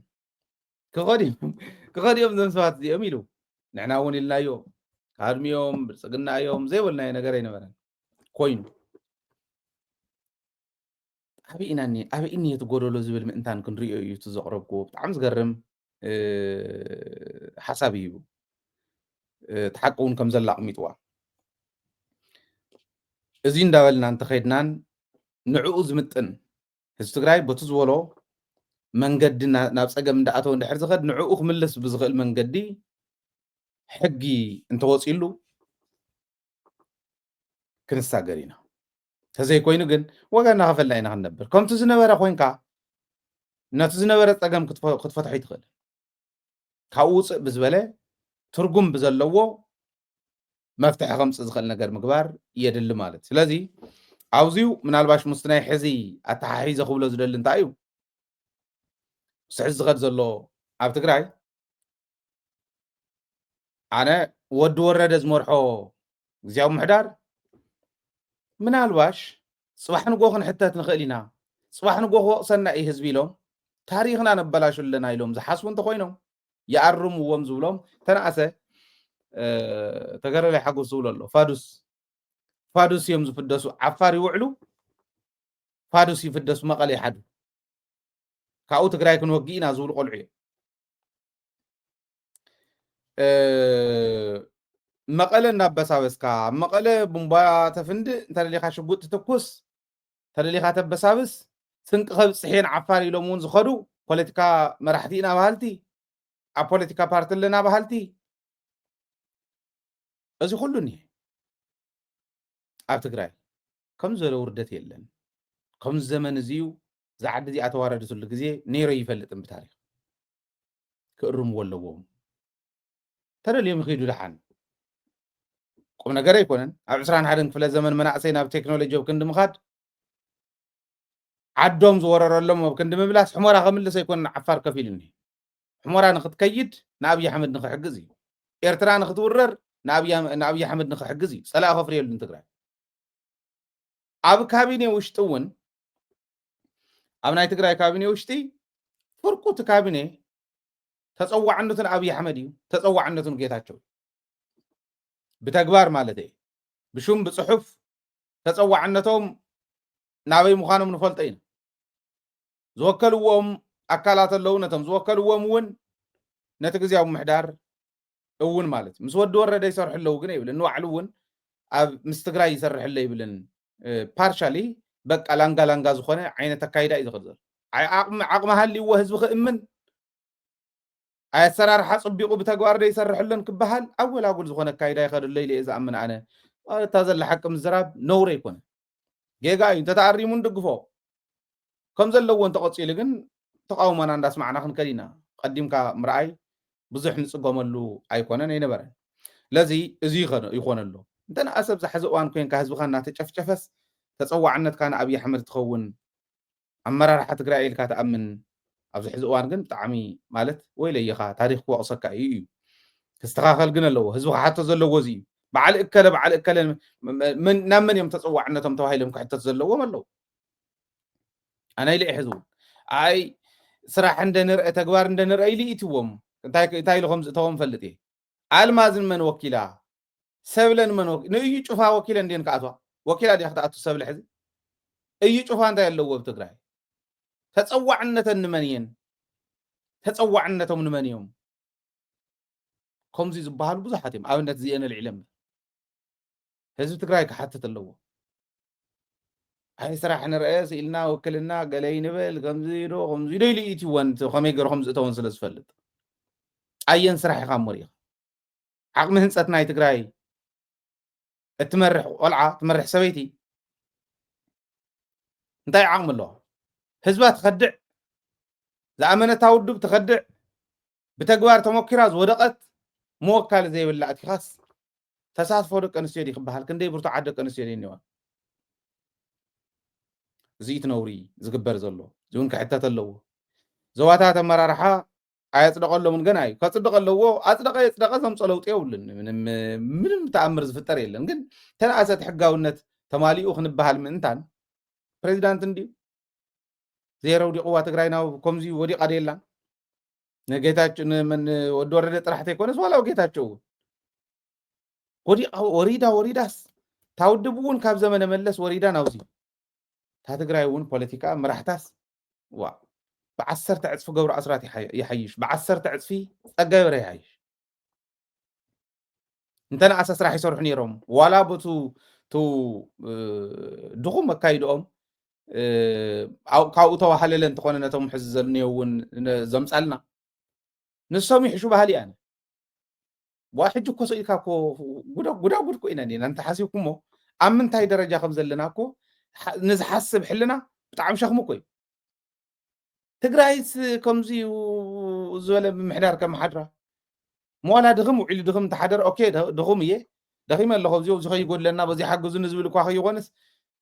ክኸዱ እዮም እዞም ሰባት እዚኦም ኢሉ ንሕና እውን ኢልናዮ። ካድሚዮም ብልፅግና እዮም ዘይበልናዮ ነገር ኣይነበረን ኮይኑ ኣበይ ኢና እኒ ኣበይ እኒ እቲ ጎደሎ ዝብል ምእንታን ክንሪኦ እዩ እቲ ዘቕረብክዎ ብጣዕሚ ዝገርም ሓሳብ እዩ እቲ ሓቂ እውን ከም ዘላ ኣቕሚጥዋ እዚ እንዳበልና እንተኸድናን ንዕኡ ዝምጥን ህዝቢ ትግራይ በቲ ዝበሎ መንገዲ ናብ ፀገም እንዳኣተወ እንድሕር ዝኸድ ንዕኡ ክምልስ ብዝኽእል መንገዲ ሕጊ እንተወፂሉ ክንሳገር ኢና። ተዘይኮይኑ ግን ዋጋ እናኸፈልና ኢና ክንነብር። ከምቲ ዝነበረ ኮይንካ ነቲ ዝነበረ ፀገም ክትፈትሖ ይትኽእል። ካብኡ ውፅእ ብዝበለ ትርጉም ብዘለዎ መፍትሒ ከምፅእ ዝኽእል ነገር ምግባር የድሊ ማለት። ስለዚ ኣብዚዩ ምናልባሽ ምስቲ ናይ ሕዚ ኣተሓሒዘ ክብሎ ዝደሊ እንታይ እዩ? ምስቲ ሕዚ ዝኸድ ዘሎ ኣብ ትግራይ ኣነ ወዲ ወረደ ዝመርሖ ግዝያዊ ምሕዳር ምናልባሽ ፅባሕ ንጎ ክንሕተት ንኽእል ኢና፣ ፅባሕ ንጎ ክወቕሰና እዩ ህዝቢ ኢሎም ታሪኽና ነበላሹ ኣለና ኢሎም ዝሓስቡ እንተኮይኖም ይኣርምዎም ዝብሎም ተነኣሰ ተገረላይ ሓጎስ ዝብሎ ኣሎ ፋዱስ ፋዱስ እዮም ዝፍደሱ ዓፋር ይውዕሉ ፋዱስ ይፍደሱ መቐለ ይሓዱ ካብኡ ትግራይ ክንወግእ ኢና ዝብሉ ቆልዑ እዮም መቐለ እናበሳበስካ ኣብ መቐለ ቡምባ ተፍንድእ እንተደሊኻ ሽጉጥ ትትኩስ እንተደሊኻ ተበሳብስ ስንቂ ከብፅሕ እየን ዓፋር ኢሎም እውን ዝኸዱ ፖለቲካ መራሕቲ ኢና በሃልቲ ኣብ ፖለቲካ ፓርቲ ኣለና በሃልቲ እዚ ኩሉ እኒሀ ኣብ ትግራይ። ከም ዝበለ ውርደት የለን። ከም ዘመን እዚዩ እዛ ዓዲ እዚኣ ተዋረደትሉ ግዜ ነይሮ ይፈልጥን ብታሪክ ክእርምዎ ኣለዎም። ተደልዮም ይኸዱ ደሓን። ቁም ነገር ኣይኮነን። ኣብ ዕስራን ሓደን ክፍለ ዘመን መናእሰይ ናብ ቴክኖሎጂ ኣብ ክንዲ ምኻድ ዓዶም ዝወረረሎም ኣብ ክንዲ ምምላስ ሕሞራ ከምልስ ኣይኮነን ዓፋር ከፊሉኒ። ሕሞራ ንክትከይድ ንኣብይ ኣሕመድ ንክሕግዝ እዩ። ኤርትራ ንክትውረር ንኣብይ ኣም- ንኣብይ ኣሕመድ ንክሕግዝ እዩ። ጸላኢ ከፍርየሉ ንትግራይ። ኣብ ካቢኔ ውሽጢ እውን ኣብ ናይ ትግራይ ካቢኔ ውሽጢ ፍርቁ እቲ ካቢኔ ተጸዋዕነቱ ንኣብይ ኣሕመድ እዩ፣ ተጸዋዕነቱ ንጌታቸው እዩ። ብተግባር ማለት እዩ። ብሹም ብጽሑፍ ተጸዋዕነቶም ናበይ ምዃኖም ንፈልጦ ኢና። ዝወከልዎም ኣካላት ኣለዉ፣ ነቶም ዝወከልዎም እውን ነቲ ግዜያዊ ምሕዳር እውን ማለት እዩ። ምስ ወዲ ወረደ ይሰርሑ ኣለዉ ግን ይብልን ንባዕሉ እውን ኣብ ምስ ትግራይ ይሰርሕ ኣሎ ይብልን። ፓርሻሊ በቃ ላንጋ ላንጋ ዝኾነ ዓይነት ኣካይዳ እዩ ዝኽእል ዘሎ። ዓቕሚ ዓቕሚ ሃልይዎ ህዝቢ ክእምን ኣሰራርሓ ጽቢቑ ብተግባር ዶ ይሰርሕ ኣሎን ክበሃል ኣወላጉል ዝኾነ ኣካይዳ ይኸድ ኣሎ ኢለ እየ ዝኣምን ኣነ። እታ ዘላ ሓቂ ምዝራብ ነውሪ ኣይኮነ፣ ጌጋ እዩ። እንተተኣሪሙ ንድግፎ ከም ዘለዎ እንተቐጺሉ ግን ተቃውሞና እንዳስማዕና ክንከድ ኢና። ቀዲምካ ምርኣይ ብዙሕ ንጽገመሉ ኣይኮነን ኣይነበረን። ስለዚ እዚ ይኸነ- ይኾነ ኣሎ። እንተ ንኣሰብ ዝሓዘ እዋን ኮንካ ህዝብኻ እናተጨፍጨፈስ ተጸዋዕነትካ ንኣብይ ኣሕመድ ትኸውን ኣመራርሓ ትግራይ ኢልካ ትኣምን ኣብዚ ሕዚ እዋን ግን ብጣዕሚ ማለት ወይለይኻ ታሪኽ ክወቕሰካ እዩ እዩ ክስተኻኸል ግን ኣለዎ ህዝቢ ክሓቶ ዘለዎ እዚ እዩ በዓል እከለ በዓል እከለ ናብ መን እዮም ተፀዋዕነቶም ተባሂሎም ክሕተት ዘለዎም ኣለዉ ኣነ ኢለ ሕዚ እውን ኣይ ስራሕ እንደ ንርአ ተግባር እንደ ንርአ ኢሉ ይእትዎም እንታይ ኢሉ ከም ዝእተዎም ፈልጥ እየ ኣልማዝ ንመን ወኪላ ሰብለ ንመን ወኪ ንእዩ ጩፋ ወኪለ እንዴን ክኣትዋ ወኪላ ድያ ክትኣቱ ሰብለ ሕዚ እዩ ጩፋ እንታይ ኣለዎ ኣብ ትግራይ ተፀዋዕነተን ንመን እየን ተፀዋዕነቶም ንመን እዮም ከምዚ ዝበሃሉ ብዙሓት እዮም ኣብነት እዚአን ኣልዒለ እምበር ህዝቢ ትግራይ ክሓትት ኣለዎ ኣይ ስራሕ ንርአ ስኢልና ውክልና ገለ ይንበል ከምዚ ዶ ከምዚ ዶ ኢሉ ኢትወን ከመይ ገይሩ ከምዚ እተወን ስለ ዝፈልጥ ኣየን ስራሕ ኢኻ እሞ ርኢኻ ዓቕሚ ህንፀት ናይ ትግራይ እትመርሕ ቆልዓ ትመርሕ ሰበይቲ እንታይ ዓቕሚ ኣለዋ ህዝባ ትኸድዕ ዝኣመነታ ውድብ ትኸድዕ ብተግባር ተሞኪራ ዝወደቐት መወካሊ ዘይብላ ኣቲኻስ ተሳትፎ ደቂ ኣንስትዮ ድዩ ክበሃል ክንደይ ብርቱዓት ደቂ ኣንስትዮ ድዩ እኒዋ እዚ እቲ ነውሪ ዝግበር ዘሎ እዚ እውን ክሕተት ኣለዎ ዞባታት ኣመራርሓ ኣየፅደቐሎምን ገና እዩ ከፅድቕ ኣለዎ ኣፅደቐ የፅደቐ ዘምፀ ለውጢ የብሉን ምንም ምንም ተኣምር ዝፍጠር የለን ግን ተነኣሰት ሕጋውነት ተማሊኡ ክንበሃል ምእንታን ፕሬዚዳንት እንድዩ ዘይረውዲቕዋ ትግራይ ናብ ከምዚ ወዲቓ ደየላን ንጌታቸው ንመን ወዲ ወረደ ጥራሕ ተይኮነስ ዋላ ጌታቸው እውን ወዲቓ ወሪዳ ወሪዳስ ታውድብ እውን ካብ ዘመነ መለስ ወሪዳ ናብዚ እታ ትግራይ እውን ፖለቲካ መራሕታስ ዋ ብዓሰርተ ዕፅፊ ገብሩ ኣስራት ይሓይሽ ብዓሰርተ ዕፅፊ ፀጋይ በረ ይሓይሽ እንተ ንኣሰ ስራሕ ይሰርሑ ነይሮም ዋላ በቱ ቱ ድኹም ኣካይድኦም ካብኡ ተዋሃለለ እንተኾነ ነቶም ሕዚ ዘልንዮ እውን ዘምፃልና ንሶም ይሕሹ ባህሊ ኣነ ዋ ሕጂ እኮ ስኢልካ እኮ ጉዳ ጉድ እኮ ኢና እኒና እንተሓሲብኩሞ ኣብ ምንታይ ደረጃ ከም ዘለና እኮ ንዝሓስብ ሕልና ብጣዕሚ ሸኽሚ እኮ እዩ ትግራይስ ከምዚ ዝበለ ምምሕዳር ከመሓድራ መዋላ ድኽም ውዒሉ ድኽም እንተሓደረ ኦኬ ድኹም እየ ደኺመ ኣለኹ ኣብዚ እዚ ከይጎድለና በዚ ሓግዙ ንዝብል እኳ ከይኾንስ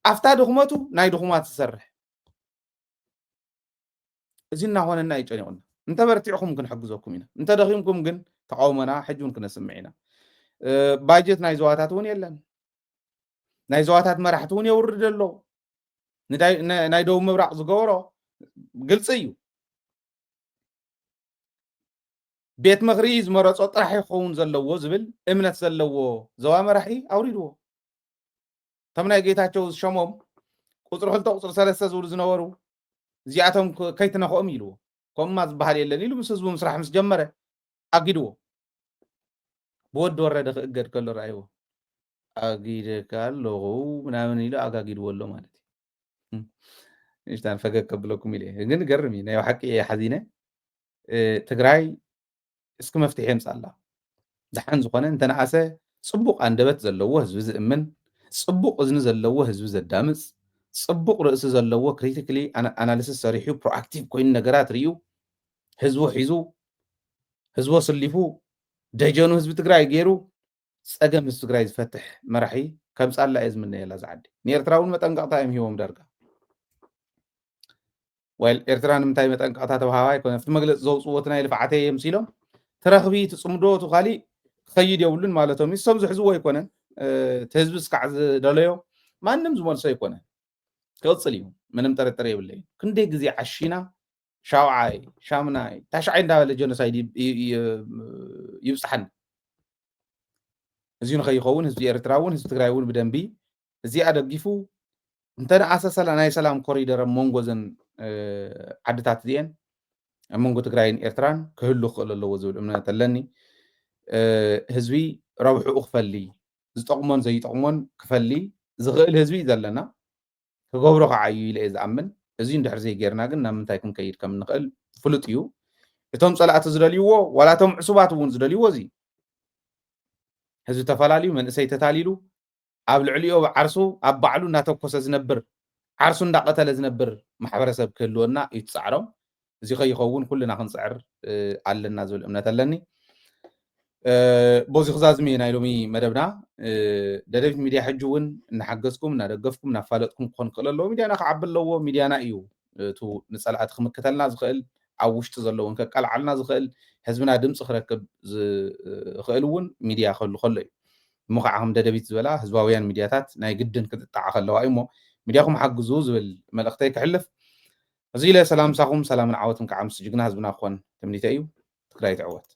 ኣብታ ድኽመቱ ናይ ድኹማት ዝሰርሕ እዚ እናኾነና እዩ ጨኒቑና እንተበርቲዕኹም ክንሕግዘኩም ኢና እንተደኺምኩም ግን ተቃውሞና ሕጂ እውን ክነስምዕ ኢና ባጀት ናይ ዞባታት እውን የለን ናይ ዞባታት መራሕቲ እውን የውርድ ኣሎ ናይ ደቡብ ምብራቕ ዝገበሮ ግልፂ እዩ ቤት ምኽሪ ዝመረፆ ጥራሕ ይኸውን ዘለዎ ዝብል እምነት ዘለዎ ዞባ መራሒ ኣውሪድዎ እቶም ናይ ጌታቸው ዝሸሞም ቁፅሪ ክልተ ቁፅሪ ሰለስተ ዝብሉ ዝነበሩ እዚኣቶም ከይትነኽኦም ኢልዎ ከምማ ዝበሃል የለን ኢሉ ምስ ህዝቡ ምስራሕ ምስ ጀመረ ኣጊድዎ ብወዲ ወረደ ክእገድ ከሎ ረኣይዎ ኣጊደካ ኣለኹ ምናምን ኢሉ ኣጋጊድዎ ኣሎ ማለት እዩ ንሽታን ፈገግ ከብለኩም ኢለ ግን ገርም እዩ ናይ ሓቂ እየ ሓዚነ ትግራይ እስኪ መፍትሒ የምፃላ ደሓን ዝኾነ እንተነኣሰ ጽቡቕ ኣንደበት ዘለዎ ህዝቢ ዝእምን፣ ጽቡቕ እዝኒ ዘለዎ ህዝቢ ዘዳምጽ፣ ጽቡቕ ርእሲ ዘለዎ ክሪቲክሊ ኣናሊሲስ ሰሪሑ ፕሮኣክቲቭ ኮይኑ ነገራት ርእዩ ህዝቡ ሒዙ ህዝቡ ኣስሊፉ ደጀኑ ህዝቢ ትግራይ ገይሩ ጸገም ህዝቢ ትግራይ ዝፈትሕ መራሒ ከምጻላ እየ ዝምነየላ እዛ ዓዲ። ንኤርትራ እውን መጠንቀቕታ እዮም ሂቦም ዳርጋ። ዋይል ኤርትራ ንምንታይ መጠንቀቕታ ተባሃባ ኣይኮነ ኣብቲ መግለፂ ዘውፅዎ እቲ ናይ ልፍዓተይ እዮም ሲሎም ትረኽቢ ትፅምዶ እቲ ካሊእ ክኸይድ የብሉን ማለቶም እሶም ዝሕዝዎ ኣይኮነን። እቲ ህዝቢ እስካዕ ዝደለዮ ማንም ዝመልሶ ኣይኮነን። ክቕፅል እዩ፣ ምንም ጥርጥር የብለይ። ክንደይ ግዜ ዓሺና ሻውዓይ ሻምናይ ታሽዓይ እንዳበለ ጀኖሳይድ ይብፅሓኒ። እዚ ንኸይኸውን ህዝቢ ኤርትራ እውን ህዝቢ ትግራይ እውን ብደንቢ እዚኣ ደጊፉ እንተነኣሰሰላ ናይ ሰላም ኮሪደር ኣብ መንጎ ዘን ዓድታት እዚአን ኣብ መንጎ ትግራይን ኤርትራን ክህሉ ክኽእል ኣለዎ ዝብል እምነት ኣለኒ። ህዝቢ ረብሕኡ ክፈሊ፣ ዝጠቕሞን ዘይጠቕሞን ክፈሊ ዝኽእል ህዝቢ እዩ ዘለና። ክገብሮ ከዓ እዩ ኢለ እየ ዝኣምን። እዚ እንድሕር ዘይጌርና ግን ናብ ምንታይ ክንከይድ ከም እንኽእል ፍሉጥ እዩ። እቶም ፀላእቲ ዝደልይዎ ዋላ እቶም ዕሱባት እውን ዝደልይዎ እዚ ህዝቢ ተፈላለዩ መንእሰይ ተታሊሉ ኣብ ልዕሊኡ ዓርሱ ኣብ ባዕሉ እናተኮሰ ዝነብር ዓርሱ እንዳቐተለ ዝነብር ማሕበረሰብ ክህልወና እዩ ትፃዕሮም። እዚ ከይኸውን ኩልና ክንፅዕር ኣለና ዝብል እምነት ኣለኒ። በዚ ክዛዝም እየ ናይ ሎሚ መደብና። ደደቢት ሚድያ ሕጂ እውን እናሓገዝኩም እናደገፍኩም እናፋለጥኩም ክኾን ክኽእል ኣለዎ። ሚድያና ክዓቢ ኣለዎ። ሚድያና እዩ እቱ ንፀላእቲ ክምክተልና ዝኽእል ኣብ ውሽጢ ዘለውን ከቀልዓልና ዝኽእል ህዝብና ድምፂ ክረክብ ዝኽእል እውን ሚድያ ክህሉ ከሎ እዩ። እሞ ከዓ ከም ደደቢት ዝበላ ህዝባውያን ሚድያታት ናይ ግድን ክትጣዓ ከለዋ እዩ። እሞ ሚድያኹም ሓግዙ ዝብል መልእኽተይ ክሕልፍ። እዚ ኢለ ሰላም ምሳኹም ሰላምን ዓወትን ከዓ ምስ ጅግና ህዝብና ክኾን ትምኒተይ እዩ። ትግራይ ትዕወት።